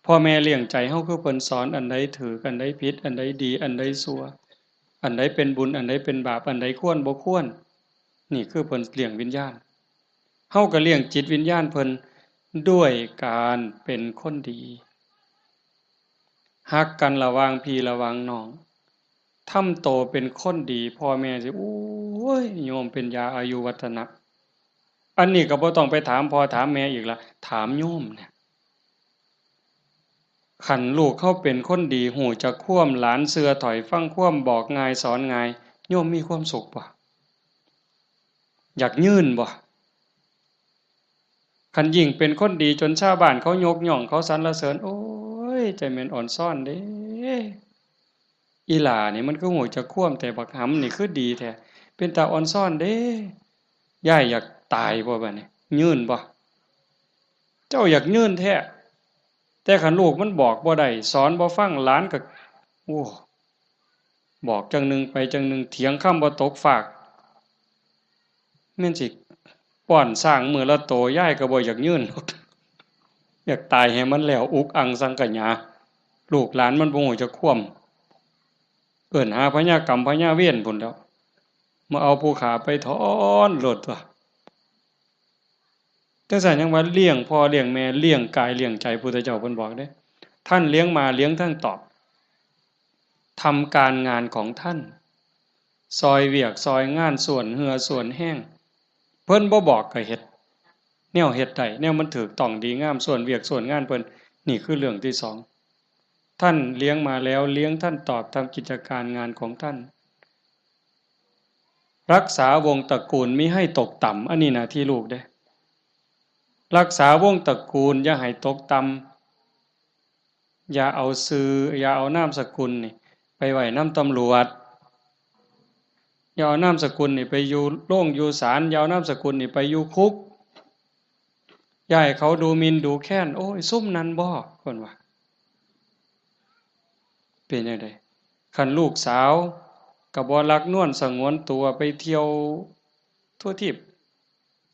พ่อแม่เลี้ยงใจเฮาคือเพิ่นสอนอันใดถูก อันใดผิด อันใดดี อันใดชั่ว อันใดเป็นบุญ อันใดเป็นบาป อันใดควรบ่ควร นี่คือเพิ่นเลี้ยงวิญญาณ เฮาก็เลี้ยงจิตวิญญาณเพิ่นด้วยการเป็นคนดี ฮักกันระหว่างพี่ระหว่างน้อง ทำโตเป็นคนดี พ่อแม่สิ โอ้ย โยมเป็นยาอายุวัฒนะ อันนี้ก็บ่ต้องไปถามพ่อถามแม่อีกละ ถามโยมเนี่ย คันลูกเฮาเป็นคนดี ฮู้จักความ หลานเชื่อถ้อยฟังความ บอกง่ายสอนง่าย โยมมีความสุขบ่ อยากยืนบ่ คันยิ่งเป็นคนดีจนชาวบ้านเขายกย่อง เขาสรรเสริญ โอ้ย ใจแม่นอ่อนซ้อนเด้ อีหล่านี่มันคือฮู้จักความ แต่บักหำนี่คือดีแท้ เป็นตาอ่อนซ้อนเด้ ยายอยากตายบ่บัดนี้ ยืนบ่ เจ้าอยากยืนแท้ แต่คันลูกมันบอกบ่ได้ สอนบ่ฟัง หลานก็ โอ้ บอกจั่งหนึ่งไปจั่งหนึ่ง เถียงคำบ่ตกฟาก แม่นสิป้อนช้างมื้อละโต ยายก็บ่อยากยืน อยากตายให้มันแล้ว อุกอังสังขยา ลูกหลานมันบ่ฮู้จักความ เอิ้นหาพญากรรมพญาเวรพุ้นแหล้ว มาเอาผู้ฆ่าไปถอนโลดตั๊ว จั่งซั้นยังว่าเลี้ยงพ่อเลี้ยงแม่ เลี้ยงกายเลี้ยงใจ พุทธเจ้าเพิ่นบอกเด้ ท่านเลี้ยงมาเลี้ยงท่านตอบ ทำการงานของท่าน ซอยเวียกซอยงาน ส่วนเหื่อส่วนแฮง เพิ่นบ่บอกก็เฮ็ด แนวเฮ็ดได้ แนวมันถูกต้องดีงาม ส่วนเวียกส่วนงานเพิ่น นี่คือเรื่องที่สอง ท่านเลี้ยงมาแล้ว เลี้ยงท่านตอบ ทำกิจการงานของท่าน รักษาวงศ์ตระกูลมิให้ตกต่ำ อันนี้หน้าที่ลูกเด้ รักษาวงศ์ตระกูลอย่าให้ตกต่ำ อย่าเอาชื่อ อย่าเอานามสกุลนี่ ไปไว้นำตำรวจ อย่าเอานามสกุลนี่ไปอยู่โรงอยู่ศาล อย่าเอานามสกุลนี่ไปอยู่คุก อย่าให้เขาดูหมิ่นดูแคลน โอ้ย ซุมนั้นบ่ เพิ่นว่า เป็นจั่งใด คันลูกสาวก็บ่รักนวลสงวนตัว ไปเที่ยวทั่วทีป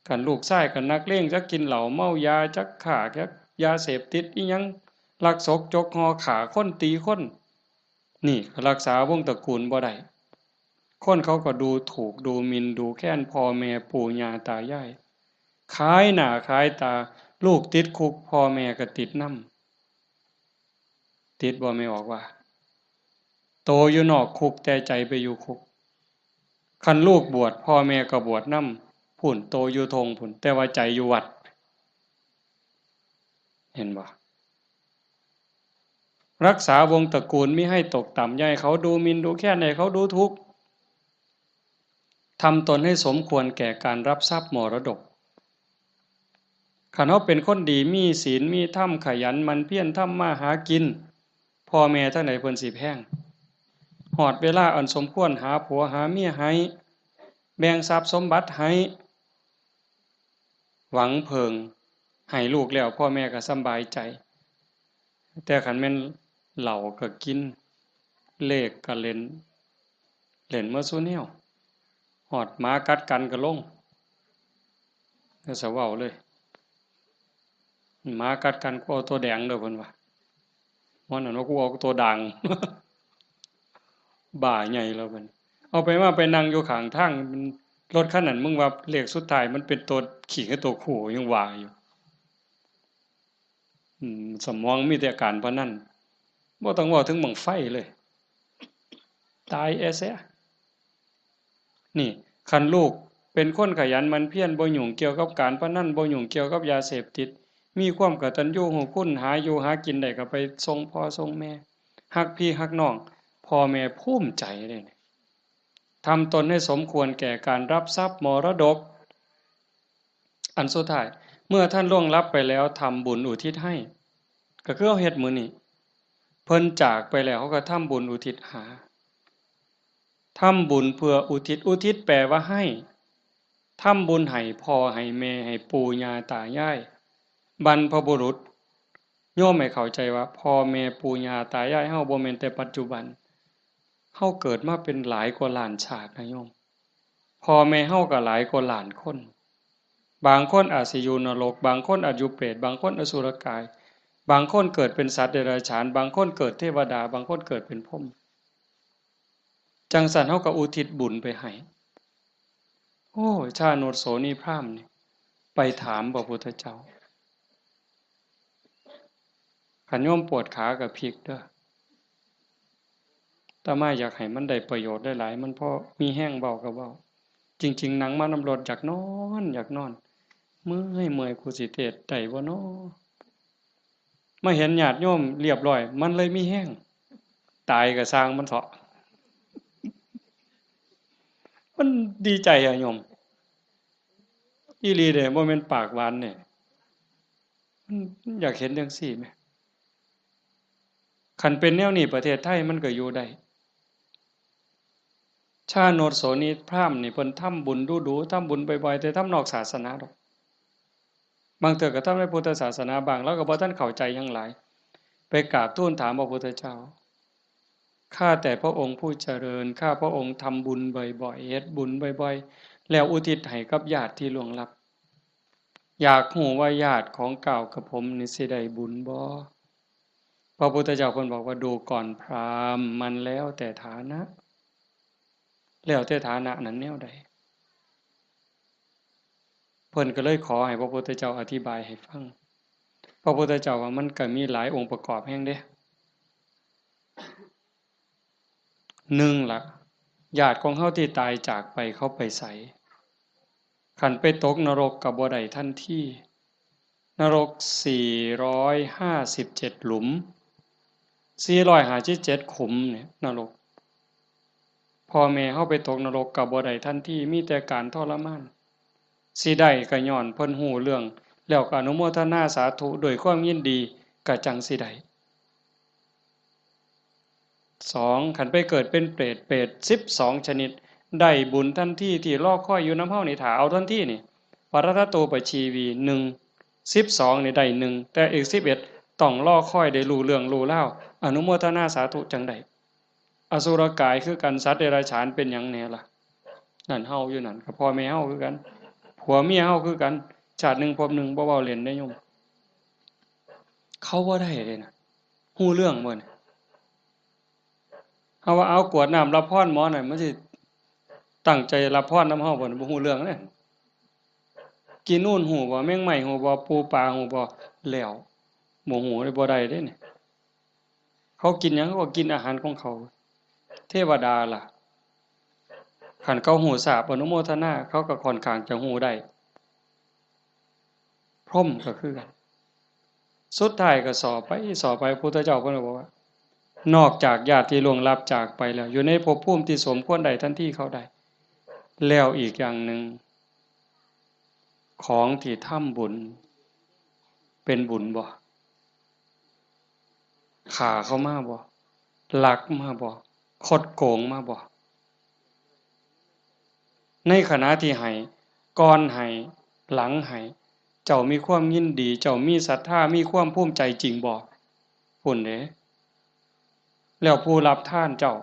คันลูกชายก็นักเลง จักกินเหล้าเมายา จักค้า จักยาเสพติดอิหยัง ลักซกจกห่อ ฆ่าคนตีคน นี่ก็รักษาวงศ์ตระกูลบ่ได้ คนเขาก็ดูถูกดูหมิ่นดูแคลนพ่อแม่ปู่ย่าตายาย ขายหน้าขายตา ลูกติดคุก พ่อแม่ก็ติดนำ ติดบ่ แม่ออกว่า โตอยู่นอกคุกแต่ใจไปอยู่คุก คันลูกบวช พ่อแม่ก็บวชนำ พุ้น โตอยู่ท่งพุ้น แต่ว่าใจอยู่วัด เห็นบ่ รักษาวงศ์ตระกูลมิให้ตกต่ำ อย่าให้เขาดูหมิ่นดูแคลน อย่าให้เขาดูถูก ทำตนให้สมควรแก่การรับทรัพย์มรดก คันเฮาเป็นคนดี มีศีล มีธรรม ขยันหมั่นเพียรทำมาหากิน พ่อแม่ทางใดเพิ่นสิแพง ฮอดเวลาอันสมควรหาผัวหาเมียให้ แบ่งทรัพย์สมบัติให้ หวังเพิ่งให้ลูกแล้ว พ่อแม่ก็สำบายใจ แต่คันแม่นเหล้าก็กิน เลขก็เล่น เล่นหมดซุแนว ฮอดหมากัดกันก็ลง ก็สะเว้าเลย หมากัดกัน กูเอาตัวแดงเด้อ เพิ่นว่า ว่านั่นว่า กูเอาตัวด่าง บ้าใหญ่แล้วเพิ่น เอาไปมาไปนั่งอยู่ข้างทาง รถคันนั้น มึงว่าเลขสุดท้ายมันเป็นตัวขี้กับตัวคู่ ยังว่าอยู่ อืม สมองมีแต่การพนัน บ่ต้องเว้าถึงบั้งไฟเลย ตายแอเสีย นี่ คันลูกเป็นคนขยันหมั่นเพียร บ่ยุ่งเกี่ยวกับการพนัน บ่ยุ่งเกี่ยวกับยาเสพติด มีความกตัญญูรู้คุณ หาอยู่หากินได้ก็ไปส่งพ่อส่งแม่ ฮักพี่ฮักน้อง พ่อแม่ภูมิใจเลย ทำตนให้สมควรแก่การรับทรัพย์มรดก อันสุดท้าย เมื่อท่านล่วงลับไปแล้ว ทำบุญอุทิศให้ ก็คือเฮาเฮ็ดมื้อนี้ เพิ่นจากไปแล้ว เฮาก็ทำบุญอุทิศหา ทำบุญเพื่ออุทิศ อุทิศแปลว่าให้ ทำบุญให้พ่อให้แม่ ให้ปู่ย่าตายาย บรรพบุรุษ โยมให้เข้าใจว่า พ่อแม่ปู่ย่าตายายเฮาบ่แม่นแต่ปัจจุบัน เฮาเกิดมาเป็นหลายกว่าล้านชาตินะโยม พ่อแม่เฮาก็หลายกว่าล้านคน บางคนอาจสิอยู่นรก บางคนอาจอยู่เปรต บางคนอสุรกาย บางคนเกิดเป็นสัตว์เดรัจฉาน บางคนเกิดเทวดา บางคนเกิดเป็นพรหม จั่งซั้นเฮาก็อุทิศบุญไปให้ โอ้ ชาโนชโสนีพราหมณ์นี่ ไปถามพระพุทธเจ้า คันโยมปวดขาก็พลิกเด้อ อาตมาอยากให้มันได้ประโยชน์หลายๆ มันพอมีแฮงเว้าก็เว้า จริงๆ นั่งมานำรถอยากนอน อยากนอน เมื่อย เมื่อย กูสิเทศน์ได้บ่น้อ มาเห็นญาติโยมเรียบร้อย มันเลยมีแฮง ตายก็ซ่างมันเถาะ มันดีใจอะโยม อีหลีเด้ บ่แม่นปากหวานเนี่ย มัน มันอยากเห็นจั่งซี้แหม คันเป็นแนวนี้ประเทศไทยมันก็อยู่ได้ ชาโนชโสนีพราหมณ์นี่เพิ่นทำบุญดู๋ๆ ทำบุญบ่อยๆ แต่ทำนอกศาสนาดอก บางเทื่อก็ทำในพุทธศาสนาบ้าง ลาวก็บ่ทันเข้าใจหยังหลาย ไปกราบทูลถามพระพุทธเจ้า ข้าแต่พระองค์ผู้เจริญ ข้าพระองค์ทำบุญบ่อยๆ เฮ็ดบุญบ่อยๆ แล้วอุทิศให้กับญาติที่ล่วงลับ อยากฮู้ว่าญาติของก้าวกับผมนี่สิได้บุญบ่ พระพุทธเจ้าเพิ่นบอกว่า ดูก่อนพราหมณ์ มันแล้วแต่ฐานะ แล้วแต่ฐานะนั้นแนวใด เพิ่นก็เลยขอให้พระพุทธเจ้าอธิบายให้ฟัง พระพุทธเจ้าว่ามันก็มีหลายองค์ประกอบแฮงเด้ หนึ่งละ ญาติของเฮาที่ตายจากไปเขาไปไส คันไปตกนรกก็บ่ได้ทันที นรกสี่ร้อยห้าสิบเจ็ดหลุม สี่ร้อยห้าสิบเจ็ดขุมเนี่ยนรก พ่อแม่เฮาไปตกนรกก็บ่ได้ทันที มีแต่การทรมาน สิได้ก็ย้อนเพิ่นฮู้เรื่อง แล้วก็อนุโมทนาสาธุด้วยความยินดี ก็จั่งสิได้ สอง คันไปเกิดเป็นเปรต เปรตสิบสองชนิด ได้บุญทันทีที่รอคอยอยู่นำเฮานี่ ถ้าเอาทันทีนี่ ปรัตตโตปชีวี หนึ่ง สิบสองนี่ได้หนึ่ง แต่อีกสิบเอ็ดต้องรอคอยได้รู้เรื่องรู้ราว อนุโมทนาสาธุจั่งได้ อสุรกายคือกัน สัตว์เดรัจฉานเป็นหยังแหน่ล่ะ นั่นเฮาอยู่นั่น ก็พ่อแม่เฮาคือกัน ผัวเมียเฮาคือกัน ชาติหนึ่งภพหนึ่ง บ่เว้าเล่นเด้โยม เขาบ่ได้เลยนะ ฮู้เรื่องบ่เนี่ย เฮาว่าเอากรวดน้ำรับพรหมอนั่น มันสิตั้งใจรับพรนำเฮาบ่เนี่ย บ่ฮู้เรื่องเด้ ขี้นูนฮู้บ่ แมงไม้ฮู้บ่ ปูปลาฮู้บ่ แล้ว บ่ฮู้เลย บ่ได้เด้เนี่ย เขากินหยัง เขาก็กินอาหารของเขา เทวดาล่ะ คันเขาฮู้ทราบอนุโมทนา เขาก็ค่อนข้างจะฮู้ได้ พรหมก็คือกัน สุดท้ายก็สอบไป สอบไป พุทธเจ้าเพิ่นก็บอกว่า นอกจากญาติที่ล่วงลับจากไปแล้ว อยู่ในภพภูมิที่สมควรได้ทันทีเขาได้ แล้วอีกอย่างหนึ่ง ของที่ทำบุญ เป็นบุญบ่ ฆ่าเขามาบ่ ลักมาบ่ คดโกงมาบ่ ในขณะที่ให้ ก่อนให้ หลังให้ เจ้ามีความยินดี เจ้ามีศรัทธา มีความภูมิใจจริงบ่ พู้นเด้ แล้วผู้รับทานเจ้า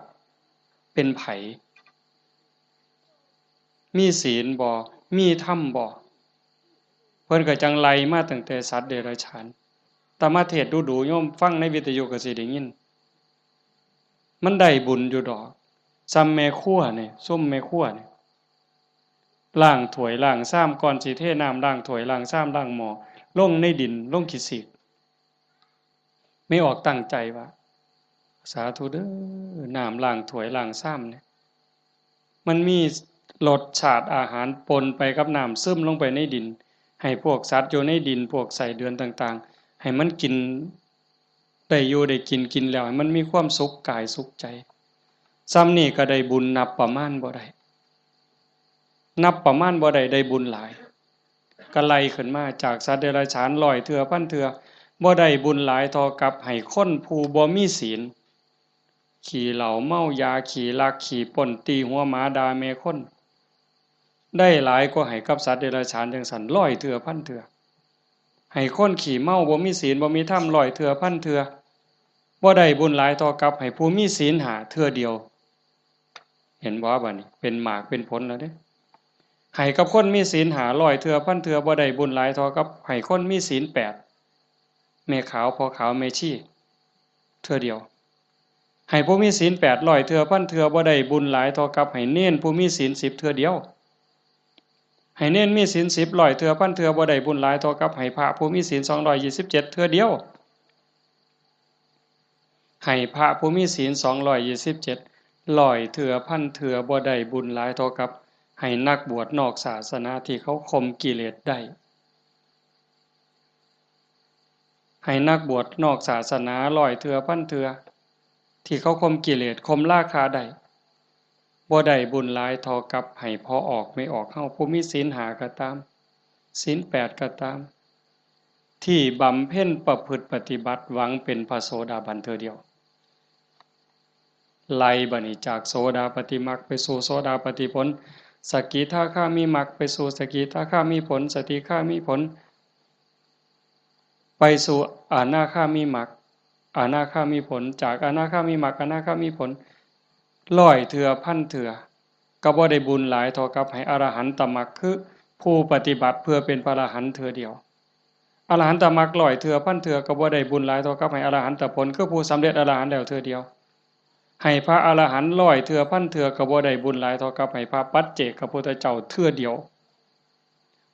เป็นไผ มีศีลบ่ มีธรรมบ่ เพิ่นก็จั่งไล่มาตั้งแต่สัตว์เดรัจฉาน อาตมาเทศน์ดูๆ โยมฟังในวิทยุก็สิได้ยิน มันได้บุญอยู่ดอก ซ่ำแม่ครัวนี่ ซุมแม่ครัวนี่ ล้างถ้วยล้างชาม ก่อนสิเทน้ำล้างถ้วยล้างชามล้างหม้อ ลงในดิน ลงขี้สีก แม่ออกตั้งใจว่า สาธุเด้อ น้ำล้างถ้วยล้างชามเนี่ย มันมีรสชาติอาหารปนไปกับน้ำ ซึมลงไปในดิน ให้พวกสัตว์อยู่ในดิน พวกไส้เดือนต่างๆ ให้มันกิน ได้อยู่ได้กิน กินแล้วให้มันมีความสุขกายสุขใจ ซ่ำนี่ก็ได้บุญนับประมาณบ่ได้ นับประมาณบ่ได้ ได้บุญหลาย ก็ไล่ขึ้นมาจากสัตว์เดรัจฉานร้อยเทื่อพันเทื่อ บ่ได้บุญหลายเท่ากับให้คนผู้บ่มีศีล ขี้เหล้าเมายา ขี้ลักขี้ปล้น ตีหัวหมา ด่าแม่คน ได้หลายกว่าให้กับสัตว์เดรัจฉานจั่งซั้นร้อยเทื่อพันเทื่อ ให้คนขี้เมาบ่มีศีลบ่มีธรรมร้อยเทื่อพันเทื่อ บ่ได้บุญหลายเท่ากับให้ผู้มีศีลห้าเทื่อเดียว เห็นบ่ บัดนี้เป็นหมากเป็นผลแล้วเด้ ให้กับคนมีศีลห้าร้อยเทื่อพันเทื่อ บ่ได้บุญหลายเท่ากับให้คนมีศีลแปด แม่ขาวพ่อขาวแม่ชี เทื่อเดียว ให้ผู้มีศีลแปดร้อยเทื่อพันเทื่อ บ่ได้บุญหลายเท่ากับให้เณรผู้มีศีลสิบเทื่อเดียว ให้เณรมีศีลสิบร้อยเทื่อพันเทื่อ บ่ได้บุญหลายเท่ากับให้พระผู้มีศีลสองร้อยยี่สิบเจ็ดเทื่อเดียว ให้พระผู้มีศีลสองร้อยยี่สิบเจ็ดร้อยเทื่อพันเทื่อ บ่ได้บุญหลายเท่ากับให้นักบวชนอกศาสนาที่เขาข่มกิเลสได้ ให้นักบวชนอกศาสนาร้อยเทื่อพันเทื่อ ที่เขาข่มกิเลสข่มราคะได้ บ่ได้บุญหลายเท่ากับให้พ่อออกแม่ออกเฮา ผู้มีศีลห้าก็ตาม ศีลแปดก็ตาม ที่บำเพ็ญประพฤติปฏิบัติหวังเป็นพระโสดาบันเทื่อเดียว ไล่บัดนี้จากโสดาปัตติมรรคไปสู่โสดาปัตติผล สกิทาคามิมรรคไปสู่สกิทาคามิผล สกิทาคามิผล ไปสู่อนาคามิมรรค อนาคามิผล จากอนาคามิมรรค อนาคามิผล ร้อยเทื่อพันเทื่อ ก็บ่ได้บุญหลายเท่ากับให้อรหันตมรรค คือผู้ปฏิบัติเพื่อเป็นพระอรหันต์เทื่อเดียว อรหันตมรรคร้อยเทื่อพันเทื่อ ก็บ่ได้บุญหลายเท่ากับให้อรหันตผล คือผู้สำเร็จอรหันต์แล้วเทื่อเดียว ให้พระอรหันต์ร้อยเทื่อพันเทื่อ ก็บ่ได้บุญหลายเท่ากับให้พระปัจเจกพุทธเจ้าเทื่อเดียว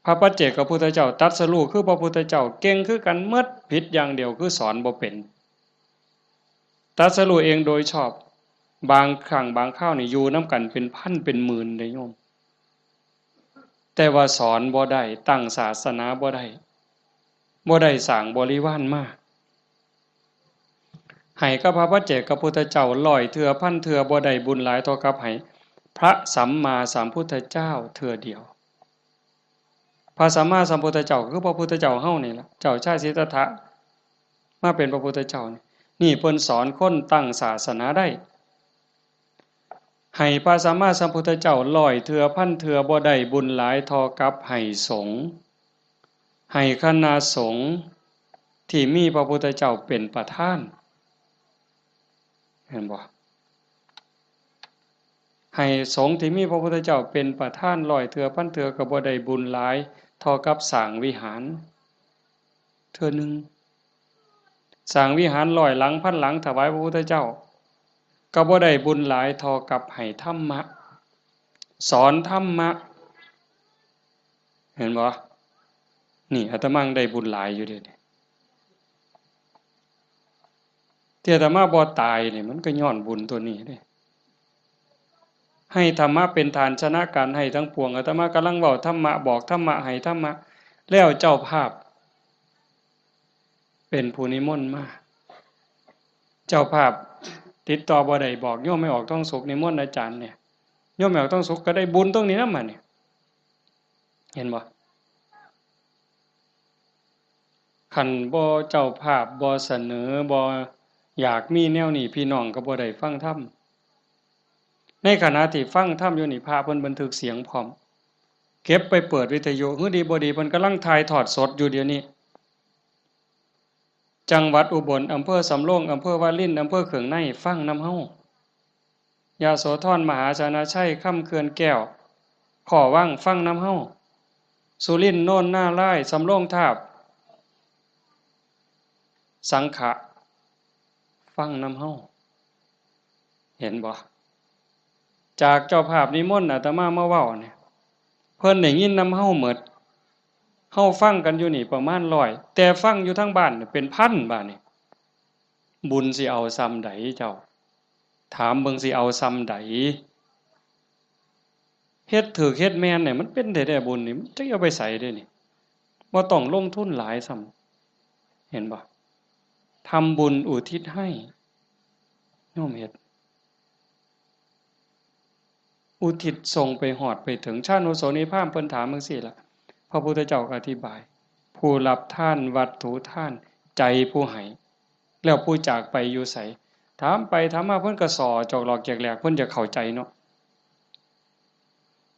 พระปัจเจกพุทธเจ้าตรัสรู้คือพระพุทธเจ้า เก่งคือกันหมด ผิดอย่างเดียวคือสอนบ่เป็น ตรัสรู้เองโดยชอบ บางครั้งบางคราวนี่อยู่นำกันเป็นพันเป็นหมื่นเด้โยม แต่ว่าสอนบ่ได้ ตั้งศาสนาบ่ได้ บ่ได้สร้างบริวารมา ให้กับพระปัจเจกพุทธเจ้าร้อยเทื่อพันเทื่อ บ่ได้บุญหลายเท่ากับให้พระสัมมาสัมพุทธเจ้าเทื่อเดียว พระสัมมาสัมพุทธเจ้าคือพระพุทธเจ้าเฮานี่ล่ะ เจ้าชายสิทธัตถะ มาเป็นพระพุทธเจ้านี่ นี่เพิ่นสอนคนตั้งศาสนาได้ ให้พระสัมมาสัมพุทธเจ้าร้อยเทื่อพันเทื่อ บ่ได้บุญหลายเท่ากับให้สงฆ์ ให้คณะสงฆ์ที่มีพระพุทธเจ้าเป็นประธาน เห็นบ่ ให้สงฆ์ที่มีพระพุทธเจ้าเป็นประธานร้อยเทื่อพันเทื่อ ก็บ่ได้บุญหลายเท่ากับสร้างวิหาร เทื่อหนึ่ง สร้างวิหารร้อยหลังพันหลังถวายพระพุทธเจ้า ก็บ่ได้บุญหลายเท่ากับให้ธรรมะ สอนธรรมะ เห็นบ่ นี่อาตมาได้บุญหลายอยู่เด้ ที่อาตมาบ่ตายนี่มันก็ย้อนบุญตัวนี้เด้ ให้ธรรมะเป็นทานชนะการให้ทั้งปวง อาตมากำลังเว้าธรรมะ บอกธรรมะ ให้ธรรมะ แล้วเจ้าภาพ เป็นผู้นิมนต์มา เจ้าภาพติดต่อบ่ได้ บอกโยมแม่ออกทองสุขนิมนต์อาจารย์เนี่ย โยมแม่ออกทองสุขก็ได้บุญตรงนี้นำบัดนี้ เห็นบ่ คันบ่เจ้าภาพบ่เสนอ บ่อยากมีแนวนี้ พี่น้องก็บ่ได้ฟังธรรม ในขณะที่ฟังธรรมอยู่นี่ พระเพิ่นบันทึกเสียงพร้อม เก็บไปเปิดวิทยุ หื้อดีบ่ดี เพิ่นกำลังถ่ายทอดสดอยู่เดี๋ยวนี้ จังหวัดอุบล อำเภอสำโรง อำเภอวาริน อำเภอเคืองใน ฟังนำเฮา ยโสธร มหาชนะชัย คำเขื่อนแก้ว ขอวัง ฟังนำเฮา สุรินทร์ โนนนารายณ์ สำโรงทาบ สังขะ ฟังนำเฮา เห็นบ่ จากเจ้าภาพนิมนต์อาตมามาเว้าเนี่ย เพิ่นได้ยินนำเฮาหมด เฮาฟังกันอยู่นี่ประมาณร้อย แต่ฟังอยู่ทางบ้านเนี่ยเป็นพันบาดนี่ บุญสิเอาส่ำใดเจ้า ถามเบิ่งสิเอาส่ำใด เฮ็ดถูกเฮ็ดแม่นเนี่ย มันเป็นได้แต่บุญนี่ มันจะเอาไปใส่ได้นี่ บ่ต้องลงทุนหลายส่ำ เห็นบ่ ทำบุญอุทิศให้ โยมเฮ็ด อุทิศส่งไปฮอดไปถึง ชานุโสนีพราหมณ์เพิ่นถามจั่งซี้ล่ะ พระพุทธเจ้าก็อธิบาย ผู้รับทานวัตถุทาน ใจผู้ให้ แล้วผู้จากไปอยู่ไส ถามไปถามมาเพิ่นก็ส่อจอกหลอกแจกแหลก เพิ่นอยากเข้าใจเนาะ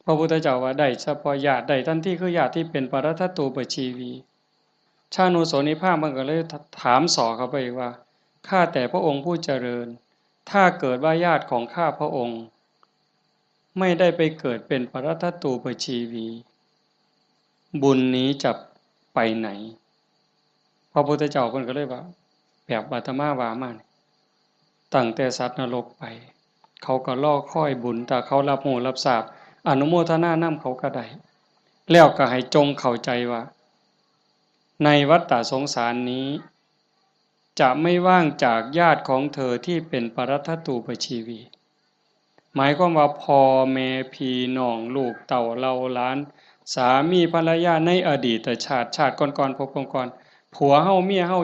พระพุทธเจ้าว่าได้เฉพาะญาติ ได้ทันทีคือญาติที่เป็นปรัตถตูปชีวี ชานุโสนีพราหมณ์มันก็เลยถามส่อเข้าไปอีกว่า ข้าแต่พระองค์ผู้เจริญ ถ้าเกิดว่าญาติของข้าพระองค์ ไม่ได้ไปเกิดเป็นปรัตถตูปชีวี บุญนี้จะไปไหน พระพุทธเจ้าเพิ่นก็เลยว่า แบบอาตมาว่ามานี่ ตั้งแต่สัตว์นรกไป เขาก็รอคอยบุญ ถ้าเขารับรู้รับทราบ อนุโมทนานำเขาก็ได้ แล้วก็ให้จงเข้าใจว่า ในวัฏฏะสงสารนี้ จะไม่ว่างจากญาติของเธอที่เป็นปรัตถตูปชีวี หมายความว่าพ่อแม่พี่น้องลูกเต้าเหล่าหลาน สามีภรรยาในอดีตชาติ ชาติก่อนๆ ภพก่อนๆ ผัวเฮาเมียเฮา